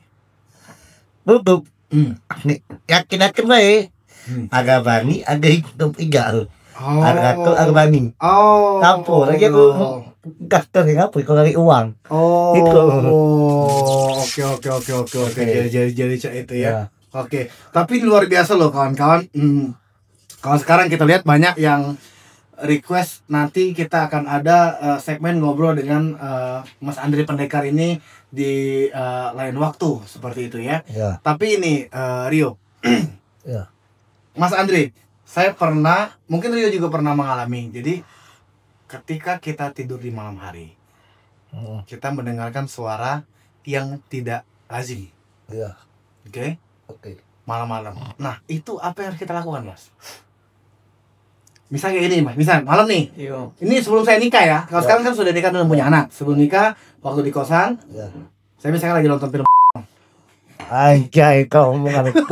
Tutup. Hmm. Ni, yakin-yakin bae. Hmm. Agak bani, agak hidup iga tu. Oh. Agak tu, agak bani. Oh. Campur lagi aku. Oh. Gas tu ngapo? Kau cari uang. Oh. Itu. Oh, oke, oke, oke, oke, oke. Oke. Jadi, jadi, jadi cak itu ya. Ya. Oke. Tapi luar biasa loh kawan-kawan. Hmm. Kalau sekarang kita lihat banyak yang request nanti kita akan ada eh, segmen ngobrol dengan eh, Mas Andre Pendekar ini di eh, lain waktu seperti itu ya. Ya. Tapi ini eh, Rio, ya. Mas Andre, saya pernah, mungkin Rio juga pernah mengalami. Jadi ketika kita tidur di malam hari, hmm, kita mendengarkan suara yang tidak lazim. Iya. Oke? Oke. Malam-malam. Nah, itu apa yang harus kita lakukan, Mas? Misal kayak gini, Mas. Misal malam nih. Iya. Ini sebelum saya nikah ya. Kalau sekarang kan sudah nikah dan punya anak. Sebelum nikah, waktu di kosan, iya, saya misalkan lagi nonton film. Anjay, kau omongan itu.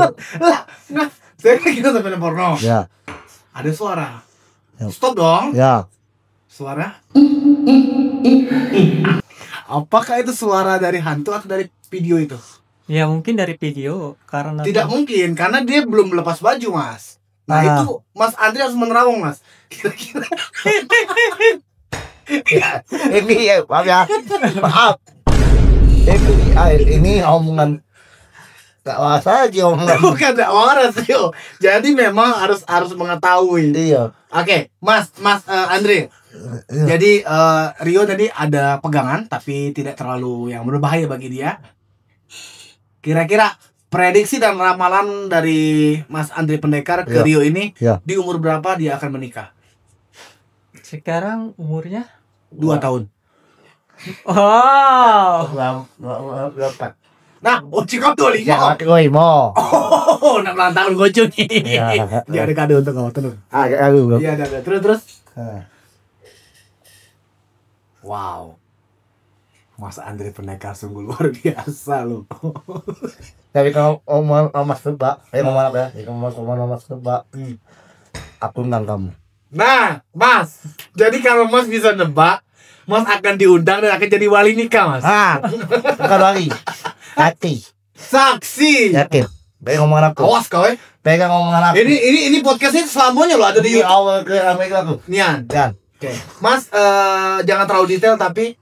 Lah, nah, saya lagi nonton film porno. Ya. Ada suara. Ya. Stop dong. Ya. Suara? Apakah itu suara dari hantu atau dari video itu? Ya, mungkin dari video, karena tidak mungkin, karena dia belum lepas baju, Mas. Nah, ah, itu Mas Andri harus menerawang, Mas. Kira-kira. Ya, ini ya, maaf ya. Maaf. Ini, ah, ini omongan tak waras aja omongan. Bukan tak waras, yo. Jadi memang harus harus mengetahui. Iya. Oke, Mas, Mas eh, Andre. Iya. Jadi eh, Rio tadi ada pegangan tapi tidak terlalu yang berbahaya bagi dia. Kira-kira prediksi dan ramalan dari Mas Andre Pendekar ke, iya, Rio ini, iya, di umur berapa dia akan menikah? Sekarang umurnya dua tahun. Oh. Berapa? Nah, Uci kau dua lima. Ya, aku dua lima. Oh, nak ulang tahun kau, Uci. Iya. Dia ada kado untuk kau, tenang. Ah, ada kado, bro. Iya, ada, ada. Terus, terus. Ah. Wow. Mas Andre Pendekar sungguh luar biasa loh. Tapi kalau omongan Mas Tebak, eh, ngomong apa ya? Ya, ngomong omongan Mas Tebak. Hmm. Aku undang kamu. Nah, Mas. Jadi kalau Mas bisa nebak, Mas akan diundang dan akan jadi wali nikah, Mas. Ah, bukan wali. Saksi. Saksi. Yakin? Pegang omongan aku. Awas kau, eh. Pegang omongan aku. Ini ini ini podcast ini selamanya loh ada di YouTube. Awal ke Amerika aku. Nian. Dan. Oke. Mas eh, jangan terlalu detail tapi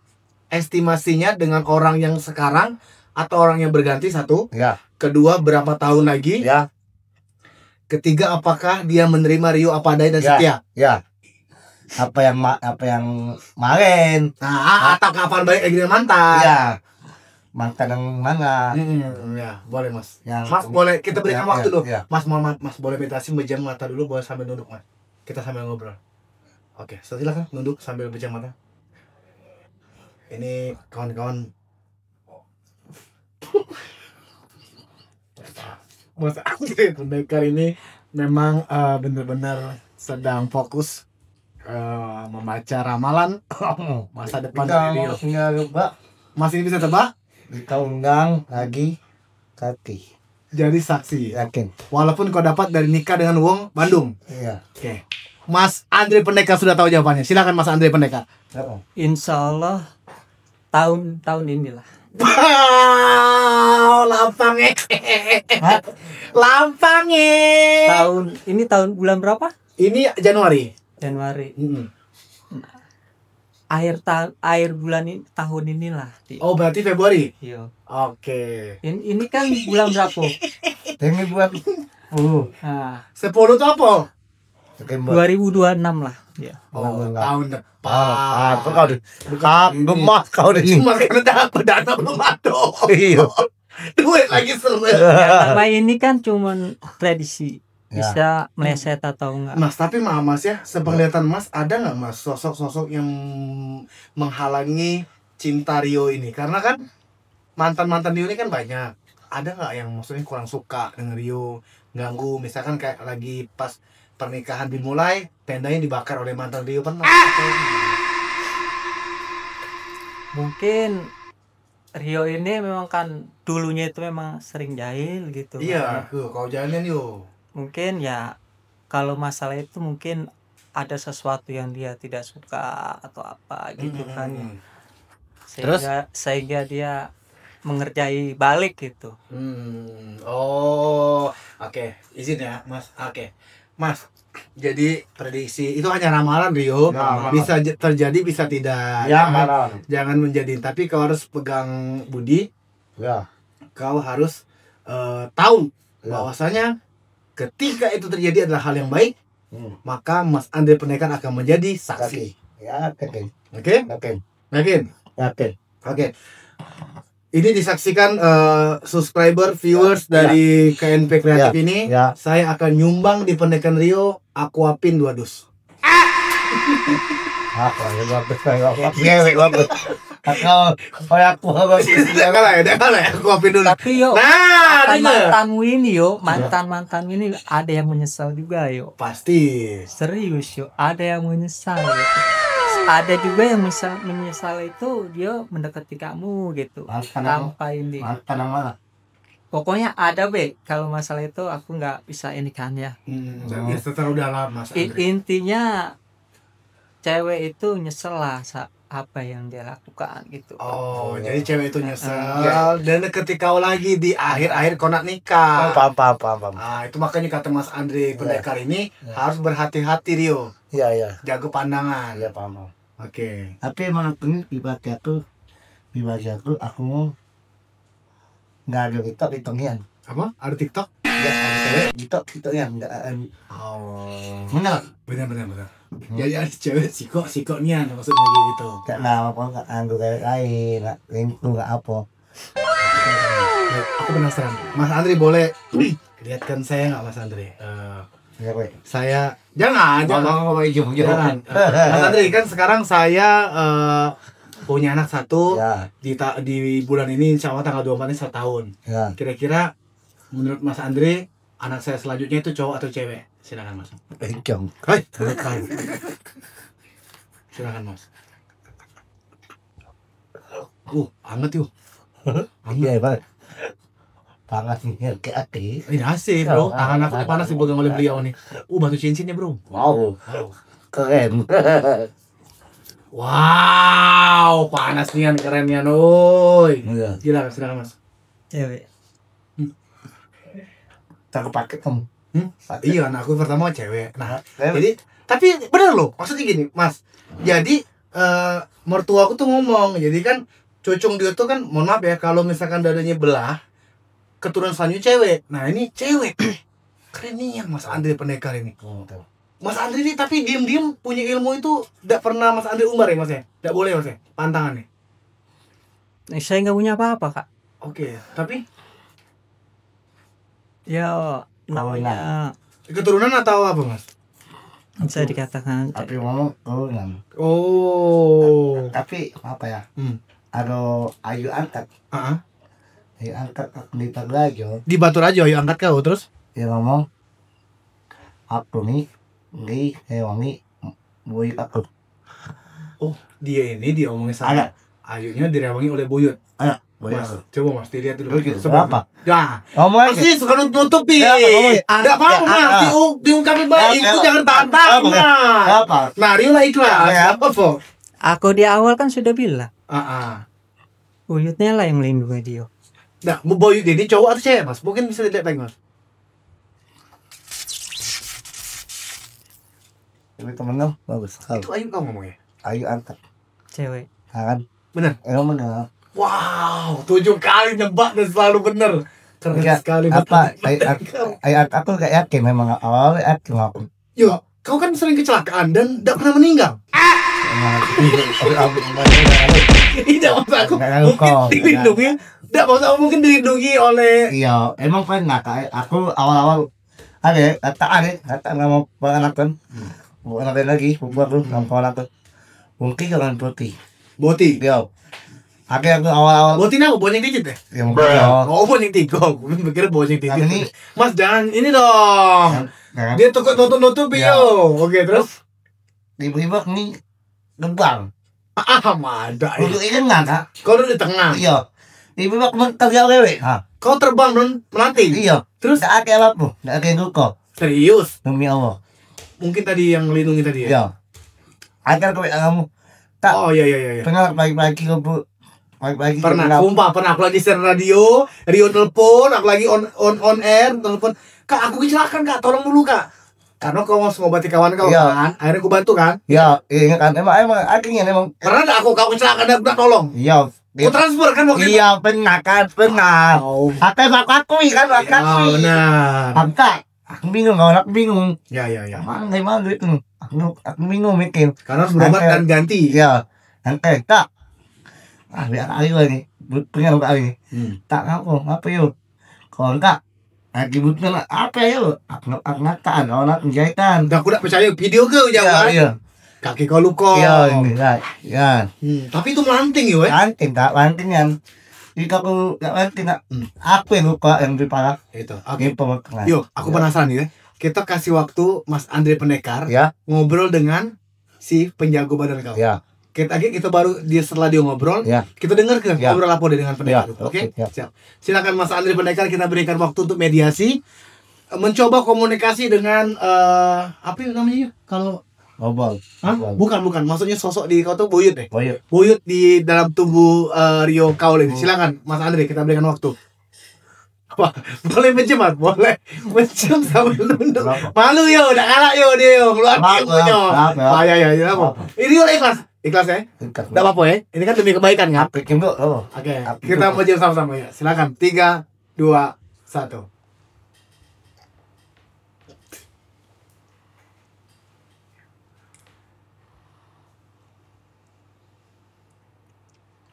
estimasinya dengan orang yang sekarang atau orang yang berganti satu. Ya. Kedua berapa tahun lagi? Ya. Ketiga apakah dia menerima Rio apa adanya dan ya, setia? Ya. Apa yang ma- apa yang kemarin? Nah, atau kapan balik lagi dengan mantan? Ya. Mantan yang mana? Hmm, ya, boleh Mas. Yang Mas boleh kita berikan ya, waktu ya, dulu. Ya. Mas mohon maaf, Mas boleh meditasi, pejam mata dulu, boleh sambil nunduk Mas. Kita sambil ngobrol. Oke, silakan nunduk sambil pejam mata. Ini kawan-kawan Mas Andre Pendekar ini memang eh, benar-benar sedang fokus eh, membaca ramalan masa depan Rio. Masih bisa tebak? Kita undang lagi kaki. Jadi saksi. Yakin. Walaupun kau dapat dari nikah dengan wong Bandung. Iya. Oke. Mas Andre Pendekar sudah tahu jawabannya. Silakan Mas Andre Pendekar. Insya Allah tahun tahun inilah. Wow, lapang eh. Hah? Lapang eh. Tahun ini tahun bulan berapa? Ini Januari. Januari. Hmm. Akhir ta- akhir bulan ini, tahun inilah. Ti. Oh, berarti Februari? Iya. Oke. In- ini kan bulan berapa? Ini bulan sepuluh. Nah. Sepuluh itu apa? September. Dua ribu dua enam lah. Ya. Oh, tahun depan. Ah, ah, kau di- ah, gemah kau di- Cuma karena dah apa dana belum ada. Iya. Duit lagi seret. Yang nama ini kan cuman tradisi. Ya. Bisa meleset atau enggak. Mas, tapi maaf Mas ya, sepenglihatan Mas, ada nggak Mas sosok-sosok yang menghalangi cinta Rio ini? Karena kan mantan-mantan Rio ini kan banyak. Ada nggak yang maksudnya kurang suka dengan Rio, ganggu, misalkan kayak lagi pas pernikahan dimulai, tendanya dibakar oleh mantan Rio, pernah? Mungkin Rio ini memang kan dulunya itu memang sering jahil gitu. Iya, kan. Tuh, kau jahilin yo. Mungkin ya, kalau masalah itu mungkin ada sesuatu yang dia tidak suka atau apa gitu kan ya. Hmm. Terus? Sehingga, sehingga dia mengerjai balik gitu. Hmm. Oh, oke. Izin ya, Mas. Oke. Mas, jadi prediksi itu hanya ramalan, Rio. Ya, ramalan. Bisa je- terjadi, bisa tidak. Ya, ya kan? Ramalan. Jangan menjadi, tapi kau harus pegang budi. Ya. Kau harus, eh, tahu, ya, bahwasanya ketika itu terjadi adalah hal yang baik, hmm, maka Mas Andre Pendekar akan menjadi saksi. Saksi. Ya, oke. Oke? Oke. Yakin? Yakin. Oke. Ini disaksikan, eh, subscriber, viewers, ya, dari K N P Kreatif, ya, ini. Ya. Saya akan nyumbang di pernikahan Rio Aquapin dua dus. Ah, ya bagus, ya bagus. Cewek bagus. Atau, oh, aku bagus. Dah kalah ya, dah kalah ya. Aquapin dulu. Tapi yo, nah, mantan, mantanmu ini yo, mantan-mantanmu ini ada yang menyesal juga yo. Pasti. Serius yo, ada yang menyesal yo. Ada juga yang misal, menyesal itu dia mendekati kamu gitu. Mantan apa? Tanpa ini. Mantan yang mana? Pokoknya ada be, kalau masalah itu aku nggak bisa ini kan ya. Hmm, dan dia setelah udah lama, Mas Andre. Intinya cewek itu nyesel lah sa- apa yang dia lakukan gitu. Oh, jadi cewek itu nyesel. Dan ketika kau lagi di akhir-akhir kau nak nikah. Oh, paham, paham, paham, paham. Ah, itu makanya kata Mas Andre Pendekar ini harus berhati-hati, Rio. Iya, iya. Jaga pandangan. Iya, paham, paham. Oke. Tapi emang aku ni pribadi aku, pribadi aku, aku nggak ada TikTok, TikTok nian. Apa? Ada TikTok? Nggak ada cewek TikTok, TikTok nian. Nggak, em. Oh. Bener. Bener, bener, bener. Hmm. Jadi ada cewek sikok, sikok nian maksudnya kayak gitu. Nggak lah, apa, nggak anu cewek lain, nggak selingkuh, nggak apa. Aku penasaran. Mas Andre boleh lihatkan saya nggak, Mas Andre? Eh, Iya, weh. Saya, jangan, jangan. Ngomong apa itu? Jangan. Mas Andre, kan sekarang saya, eh, punya anak satu. Ya. Di ta- di bulan ini insya Allah tanggal dua puluh empat ini satu tahun. Ya. Kira-kira menurut Mas Andre, anak saya selanjutnya itu cowok atau cewek? Silakan, Mas. Bencong. Hai. Silakan, Mas. Uh, anget yuk. Iya, Bang. Panas nih, kayak aki. Ini A C, bro. Tangan aku panas dipegang oleh beliau nih. Uh, batu cincinnya, bro. Wow. Wow. Keren. Wow, panas nian, keren nian, oi. Iya. Silakan, silakan, Mas. Cewek. Hmm. Cakep paket kamu. Hmm? Paket. Iya, anakku pertama cewek. Nah, jadi, tapi bener loh, maksudnya gini, Mas. Jadi, eh, mertua aku tuh ngomong, jadi kan cucung dia tuh kan, mohon maaf ya, kalau misalkan dadanya belah, keturunan selanjutnya cewek. Nah, ini cewek. Keren nih yang Mas Andre Pendekar ini. Hmm, betul. Mas Andre ini tapi diem-diem punya ilmu itu ndak pernah Mas Andre umbar ya, Mas ya? Ndak boleh, Mas ya? Pantangan nih. Eh, saya nggak punya apa-apa, Kak. Oke, tapi ya, kawinan. Namanya keturunan atau apa, Mas? Bisa dikatakan. Tapi mau kawinan. Oh. Tapi apa ya? Hmm. Ada ayu angkat. Heeh. Ayu angkat aku di Batu Rajo. Di Batu Rajo ayu angkat kau terus? Dia ngomong, aku ni, ni, eh, wangi, buyut aku. Oh, dia ini diomongin sama. Ada. Ayunya direwangi oleh buyut. Ada. Buyut. Mas, aku. Coba, Mas, dilihat dulu. Buyut. Coba. Berapa? Ya. Ngomong aja. Pasti suka nutup, Pi. Ya, ngomong. Ada apa-apa, ya, Mas? Ada. Diung-, diungkapin baik. Ya, itu ya. Jangan tahan-tahan, apa? Mas. Apa? Nah, Rio lah ikhlas. Ya, ya. Apa, Po? Aku di awal kan sudah bilang. Ah, ah. Buyutnya lah yang melindungi dia. Nah, buyut ini cowok atau cewek, Mas? Mungkin bisa dilihat lagi, Mas. Ini temen lo bagus. Itu Ayu kamu ngomongnya? Ayu angkat. Cewek. Ya kan? Bener? Emang bener. Wow, tujuh kali nebak dan selalu bener. Keren sekali. Apa? Ayu angkat, aku gak yakin memang awal yakin aku. Yo, kau kan sering kecelakaan dan ndak pernah meninggal. Tidak, maksud aku mungkin dilindungi. Tidak, maksud aku mungkin dilindungi oleh. Iya, emang pernah, Kak. Aku awal-awal Ade, kata ade, kata nama ponakan. Hmm. Ponakan lagi, pupu aku, hmm, nama ponakan. Mungkin jangan putih. Boti. Yo. Ade aku awal-awal. Boti napa? Bonyeng titit deh. Ya, mungkin, yo. Oh, bonyeng tigo. Aku pikir bonyeng titit. Yang ini. Mas, jangan ini dong. Jangan. Dia tukar nutup-nutup, yo. Yo. Oke, terus? Tiba-tiba ni gebang. Ah, madak. Duduk di tengah, Kak. Kau duduk di tengah. Iya. Tiba-tiba aku mental dia wewe. Ha. Kau terbang dan melanting. Iya. Terus? Tak ada apa-apa. Tak ada yang luka. Serius? Demi Allah. Mungkin tadi yang melindungi tadi ya? Iya. Ada aku kamu. Tak. Oh, iya, iya, iya, iya. Pernah pagi-pagi aku, pagi-pagi aku. Pernah, sumpah pernah. Aku lagi siaran radio, Rio nelpon, aku lagi on, on, on air, nelpon, "Kak, aku kecelakaan, Kak, tolong dulu, Kak." Karena kau mau ngobati kawan kau, iya, kan, akhirnya aku bantu, kan. Iya, iya kan, emang, emang akhirnya emang. Pernah ndak aku, kau kecelakaan, aku nak tolong? Iya. Aku transfer kan waktu itu? Iya, pernah kan, pernah. Au. Aku evakuasi kan, evakuasi. Iya, benar. Angkat. Aku bingung, kawan aku bingung. Ya, ya, ya. Mana, mana duit tu? Aku, aku bingung mikir. Karena harus berobat dan ganti. Iya. Angkat, tak. Ah, biar ayo lagi. Pengen buka lagi. Hmm. Tak ngapa, ngapa yo? Kau angkat. Lagi butuh nak apa yo? Aku, aku ngataan, kawan aku jahitan. Dah aku dak percaya video ke jauh kan? Iya. Kaki kau luka. Iya, ini lah. Ya. Hmm, tapi itu melanting yo, eh? Lanting, tak lanting kan. Itu aku tak lanting, tak. Hmm. Aku yang luka yang lebih parah. Itu. Oke. Ini pemakaman. Yo, aku penasaran nih ya. Kita kasih waktu Mas Andre Pendekar, ya, ngobrol dengan si penjago badan kau. Ya. Kita lagi, kita baru dia, setelah dia ngobrol, ya, kita dengar ke, ya, ngobrol apa dia dengan pendekar, ya, itu. Oke? Oke, ya. Siap. Silakan Mas Andre Pendekar, kita berikan waktu untuk mediasi, mencoba komunikasi dengan, eh, apa namanya ya? Kalau Ngobrol. Hah? Ngobrol. Bukan, bukan. Maksudnya sosok di kau tuh Buyut deh. Buyut. Buyut di dalam tubuh, eh, Rio kau ini. Hmm. Silakan, Mas Andre, kita berikan waktu. Wah, boleh mencium, Mas? Boleh. Mencium sambil nunduk. Kenapa? Malu yo, dak galak yo dia yo. Keluar ilmunyo. Maaf, maaf, maaf. Ah, ya, ya, ya, apa? Maaf. Ini ikhlas. Ikhlas ya? Ikhlas. Dak apa-apa ya? Ini kan demi kebaikan kan? Aku cium dulu. Oke, kita mencium sama-sama ya. Silakan. Tiga, dua, satu.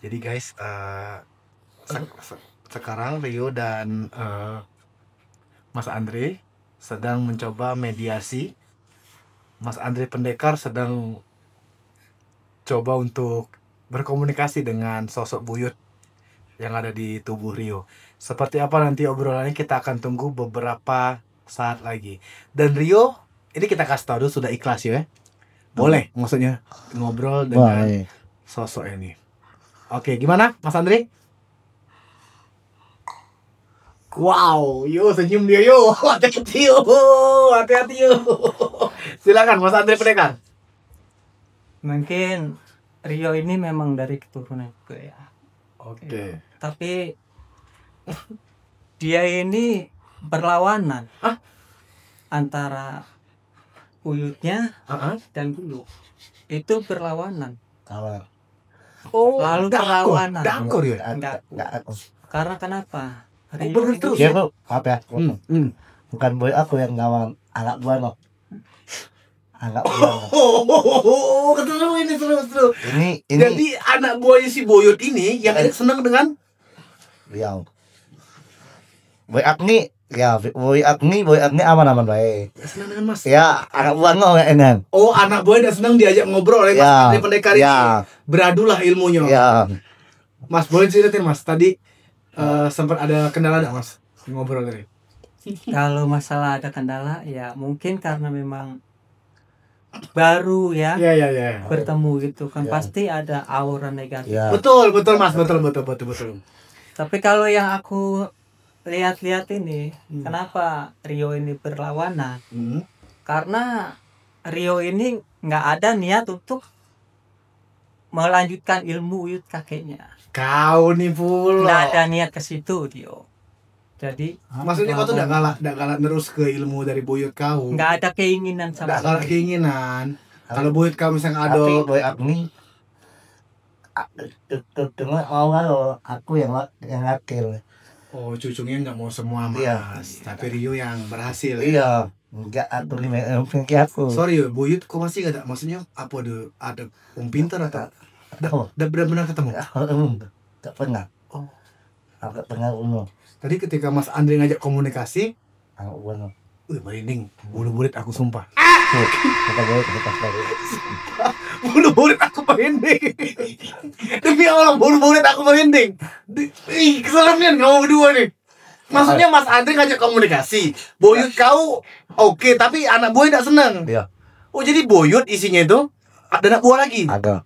Jadi guys, eh, se- se- sekarang Rio dan, eh, Mas Andre sedang mencoba mediasi. Mas Andre Pendekar sedang coba untuk berkomunikasi dengan sosok Buyut yang ada di tubuh Rio. Seperti apa nanti obrolannya, kita akan tunggu beberapa saat lagi. Dan Rio, ini kita kasih tahu dulu sudah ikhlas ya. Boleh, maksudnya ngobrol dengan sosok ini. Oke, gimana, Mas Andre? Wow, yo senyum dia yo. Hati-hati yo. Hati-hati yo. Silakan, Mas Andre Pendekar. Mungkin Rio ini memang dari keturunan juga ya. Oke. Tapi dia ini berlawanan. Hah? Antara buyutnya dan buyut. Itu berlawanan. Kawan. Oh, lalu dakor, perlawanan. Dakor ya? Enggak. Enggak, aku. Karena kenapa? Oh, bener terus. Dia tuh, maaf ya. Hmm, hmm. Bukan boy aku yang ngawal anak buah no. Anak buah no. Oh, terus ini terus terus. Ini, ini. Jadi anak buahnya si Boyot ini yang seneng dengan Riau. Boy Agni, ya, Boy Agni, Boy Agni aman-aman bae. Senang dengan Mas. Ya, anak buah no ya, Enan. Oh, anak buah dak senang diajak ngobrol ya, Mas. Ya, Andre Pendekar ini. Ya. Beradulah ilmunya. Ya. Mas, boleh ceritain, Mas, tadi, eh, sempat ada kendala dak, Mas, ngobrol tadi? Kalau masalah ada kendala, ya mungkin karena memang baru ya, ya, ya, ya, bertemu gitu kan, ya, pasti ada aura negatif. Ya. Betul, betul, Mas, betul, betul, betul, betul. Tapi kalau yang aku lihat-lihat ini, hmm, kenapa Rio ini berlawanan? Hmm. Karena Rio ini nggak ada niat untuk melanjutkan ilmu uyut kakeknya. Kau ni pula. Nggak ada niat ke situ, Dio. Jadi, maksudnya kau tuh dak galak, dak galak nerus ke ilmu dari buyut kau. Nggak ada keinginan sama sekali. Dak galak keinginan. Kalau buyut kau misalnya ada. Tapi buyut aku ni, a-, te-, te-, tengok mau kalau aku yang, yang akil. Oh, cucunya nggak mau semua, Mas. Iya. Tapi Rio yang berhasil, ya? Iya. Enggak, aku ni, eh, pikir aku. Sorry yo, buyut kau masih ada, maksudnya apa ada, ada orang pintar atau dak, dak benar-benar ketemu? Dak, dak pernah. Oh. Aku dak pernah ketemu. Tadi ketika Mas Andre ngajak komunikasi, aku dak pernah. Wih, merinding. Bulu burit aku sumpah. Kata gue, kata gue. Bulu burit aku merinding. Demi Allah, bulu burit aku merinding. Di- Ih, keserem nian kamu berdua nih. Maksudnya Mas Andre ngajak komunikasi. Boyut kau oke, tapi anak buah tidak seneng. Iya. Oh, jadi Boyut isinya itu ada anak buah lagi? Ada.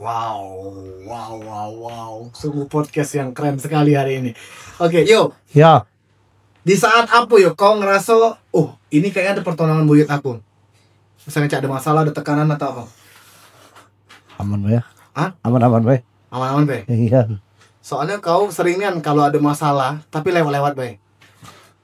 Wow, wow, wow, wow. Sungguh podcast yang keren sekali hari ini. Oke, yo. Ya. Di saat apa yo kau ngerasa, "Oh, ini kayaknya ada pertolongan buyut aku." Misalnya cak ada masalah, ada tekanan atau apa? Aman ya. Hah? Aman-aman bae. Aman-aman bae. Iya. Soalnya kau sering nian kalau ada masalah, tapi lewat-lewat bae.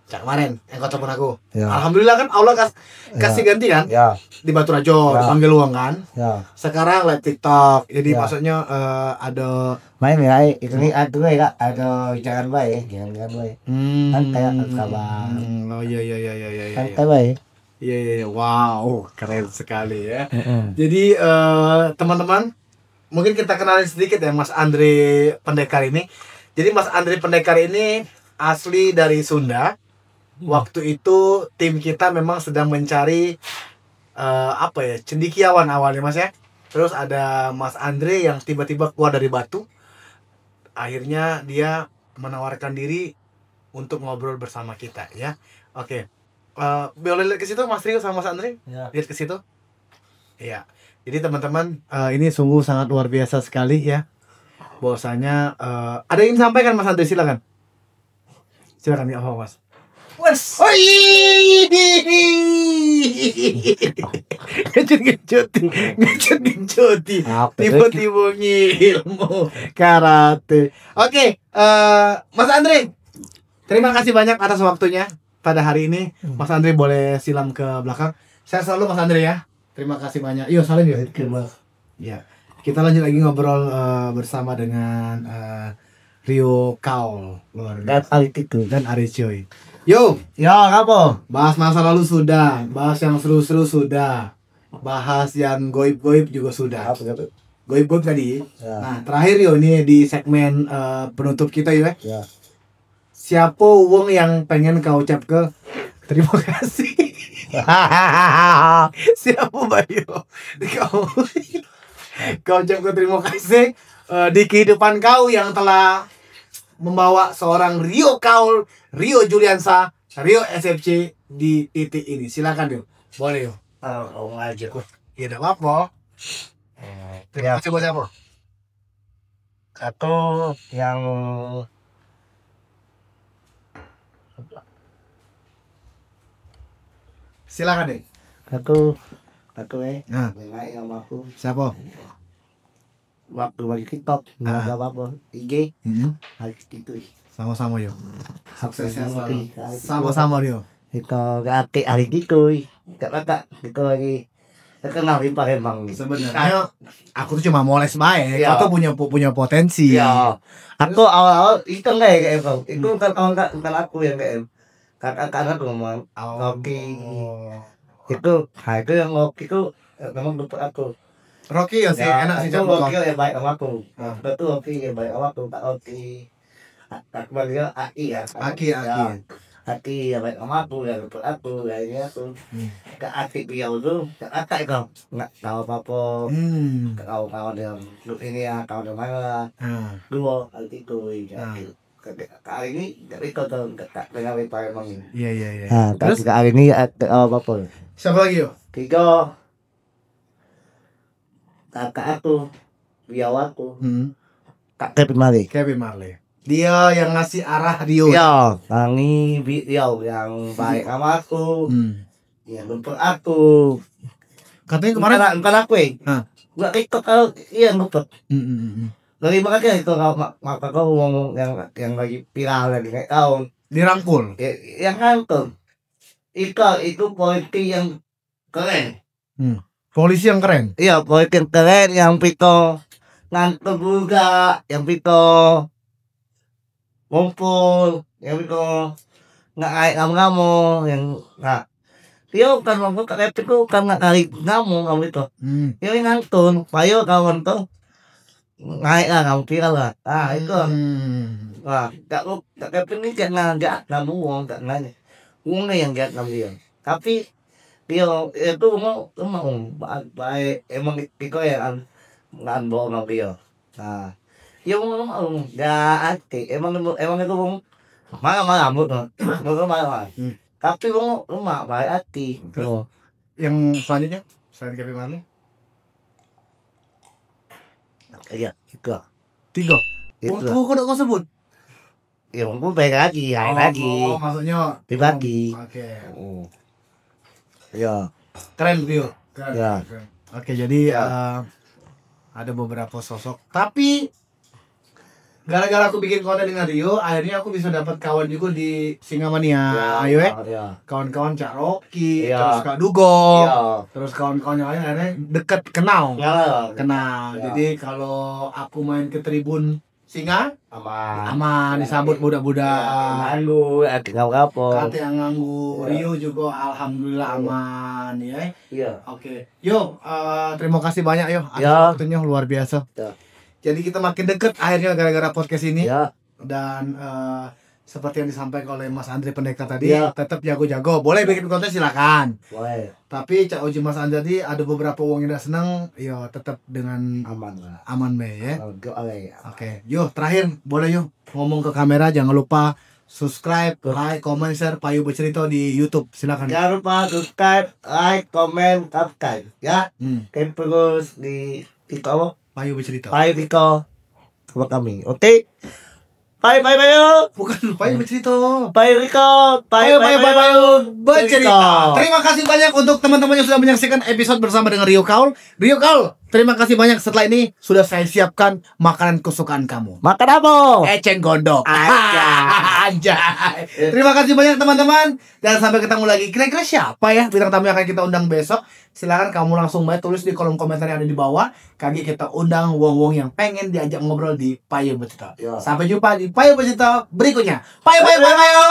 Cak kemarin yang kau telepon aku. Ya. Alhamdulillah kan Allah kas kasih ganti kan? Ya. Di Batu Rajo, ya, dipanggil uang kan. Ya. Sekarang live TikTok. Jadi, ya, maksudnya eh, ada main ya, itu nih, atuh ya, Kak, ada jangan bae, jangan, jangan bae. Hmm. Kan kayak kabar. Hmm, oh iya, iya, iya, iya, iya, iya. Santai bae. Iya, iya, iya. Wow, keren sekali ya. Heeh. Jadi eh, teman-teman, mungkin kita kenalin sedikit ya Mas Andre Pendekar ini. Jadi Mas Andre Pendekar ini asli dari Sunda. Hmm. Waktu itu tim kita memang sedang mencari eh, apa ya, cendikiawan awalnya, Mas, ya. Terus ada Mas Andre yang tiba-tiba keluar dari batu. Akhirnya dia menawarkan diri untuk ngobrol bersama kita ya. Oke. Eh, boleh lihat ke situ Mas Rio sama Mas Andre? Ya. Lihat ke situ. Iya. Jadi teman-teman, eh, ini sungguh sangat luar biasa sekali ya. Bahwasanya eh, ada yang ingin sampaikan Mas Andre, silakan. Silakan ya, Mas. Wes. Oi. Ngejut-ngejut, ngejut-ngejut. Apa? Tiba-tiba ngilmu karate. Oke, eh, Mas Andre, terima kasih banyak atas waktunya pada hari ini. Hmm. Mas Andre boleh silam ke belakang. Sehat selalu Mas Andre ya. Terima kasih banyak. Yo, salam yo. Oke, Mas. Ya. Kita lanjut lagi ngobrol eh, bersama dengan eh, Rio Kaul, luar biasa. Dan Ari Tiku. Dan Ari Coy. Yo, ya, apa? Bahas masa lalu sudah, bahas yang seru-seru sudah, bahas yang goib-goib juga sudah. Apa kata? Goib-goib tadi. Ya. Nah, terakhir yo, ini di segmen eh, penutup kita yo. Ya. Siapa wong yang pengen kau ucap ke terima kasih? Siapa Bayu? Kau kau ucap ke terima kasih eh, di kehidupan kau yang telah membawa seorang Rio Kaul, Rio Juliansa, Rio S F C di titik ini. Silakan Rio. Boleh Rio. Kalau kau ngajar. Ya tidak apa-apa. Eh, terima kasih buat siapa? Aku yang silakan deh. Aku, aku eh. Nah. Yang naik sama aku. Siapa? Waktu bagi TikTok, ah, nggak ada apa-apa. I G, mm-hmm, hari itu. Sama-sama yo. Sukses selalu. Sama-sama yo. Itu gak aktif hari itu. Gak kakak, itu lagi Terkenal di Palembang. Sebenarnya aku tuh cuma moles bae. Iya. Kau tuh punya punya potensi. Iya. Aku awal-awal itu enggak ya, kayak itu. Itu bukan kawan kak, bukan aku yang kayak kakak-kakak tuh ngomong. Oh. Rocky. Itu, nah itu yang Rocky tuh eh, memang dapet aku. Rocky ya sih, ya, enak sih itu Rocky yang baik sama aku. Ah. Betul Rocky yang baik sama aku, Kak Rocky. Aku panggil Aki ya. Aki, ya. Aki. Aki ya baik sama aku ya, luput aku ya ini aku. Hmm. Ke Aki beliau tu, tak kakak kau. Nggak tahu apa-apa. Hmm. Tak tahu kawan dia. Lu ini ya, kawan dia mana. Ah. Dua kali itu ya. Ah. Kali ini dari kau tahu tak dengar apa emang ini. Iya, iya, iya. Ah, terus kali ini tak tahu apa-apa. Siapa lagi yo? Tiga. Kakak aku, beliau aku. Hmm. Kak Kevin Marley. Kevin Marley. Dia yang ngasih arah Rio. Iya, tangi bi Rio yang baik sama aku. Hmm. Yang numpuk aku. Katanya kemarin bukan, bukan aku, eh. Hah? Gua ikut kalau iya numpuk. Hmm, hmm, hmm, hmm. Dari mana itu kalau mak mak kau ngomong yang yang lagi viral lagi naik daun. Dirangkul. Ya, yang rangkul. Ika itu politik yang keren. Hmm. Polisi yang keren. Iya, polisi yang keren, yang pito ngantuk juga, yang pito ngumpul, yang pito nggak naik ngamo-ngamo, yang nggak. Dia bukan ngumpul, tak repot tuh, bukan nggak naik ngamo, ngamo itu. Hmm. Dia ngantun, payo kawan tuh. Naik lah, kamu viral lah. Ah, itu. Hmm. Wah, tak lu, tak keping ni cak ngajak, nak buang, tak nanya. Wong yang giat nang dia. Tapi dia itu mau lemak, Wong. Ba- baik emang kiko ya kan ngan bawa nang dia. Nah, dia mau lemak, Wong. Giat ati. Emang emang itu, Wong. Marah-marah rambut tu. Marah-marah. Hmm. Tapi, Wong, lemak baik ati. Terus? Oh. Yang selanjutnya, selain Kevin Marley? Iya, itu. Tiga. Itu. Wong tua kau dak kau sebut? Ya, Wong tua baik lagi, lain lagi. Oh, maksudnya pribadi. Oke. Hmm. Ya. Keren, Rio. Keren, ya, keren. Oke, jadi, ya, eh, ada beberapa sosok. Tapi gara-gara aku bikin konten dengan Rio, akhirnya aku bisa dapat kawan juga di Singamania. Ya, ayo, eh. Ya. Kawan-kawan Cak Rocky, ya, terus Kak Dugo, ya, terus kawan-kawan yang lain akhirnya deket, kenal. Ya, kenal. Ya. Jadi kalau aku main ke tribun Singa, aman. Aman, ya, disambut budak-budak. Ya, nganggu, ya, nganggu apa? Kate yang nganggu, ya, Rio juga alhamdulillah, ya, aman, ya. Iya. Oke. Yo, eh, terima kasih banyak, yo, atas, ya, waktunya, luar biasa. Ya. Jadi kita makin deket akhirnya gara-gara podcast ini. Ya. Dan, eh, seperti yang disampaikan oleh Mas Andre Pendekar tadi, ya, tetap jago-jago. Boleh bikin konten, silakan. Boleh. Tapi Cak Oji, Mas Andre tadi ada beberapa wong yang dak seneng, yo tetap dengan aman lah, aman be, ya. Oke, oke. Oke. Yo, terakhir boleh, yo, ngomong ke kamera, jangan lupa subscribe, tuh, like, comment, share Payu Bercerita di YouTube. Silakan. Jangan lupa subscribe, like, comment, subscribe, ya. Hmm. Terus di TikTok apa? Payu Bercerita. Payu Bercerita. Sama kami. Oke. Payu, payu, payu. Bukan, Payu Bercerita. Payu Bercerita. Payu, payu, payu, payu, payu. Bercerita. Bercerita. Terima kasih banyak untuk teman-teman yang sudah menyaksikan episode bersama dengan Rio Kaul. Rio Kaul, terima kasih banyak, setelah ini sudah saya siapkan makanan kesukaan kamu. Makan apa? Eceng gondok. Anjay. Anjay. Terima kasih banyak, teman-teman. Dan sampai ketemu lagi. Kira-kira siapa, ya, bintang tamu yang akan kita undang besok? Silahkan kamu langsung bae tulis di kolom komentar yang ada di bawah. Kagek kita undang wong-wong yang pengen diajak ngobrol di Payu Bercerita. Ya. Sampai jumpa di Payu Bercerita berikutnya. Payu, payu, payu, payu.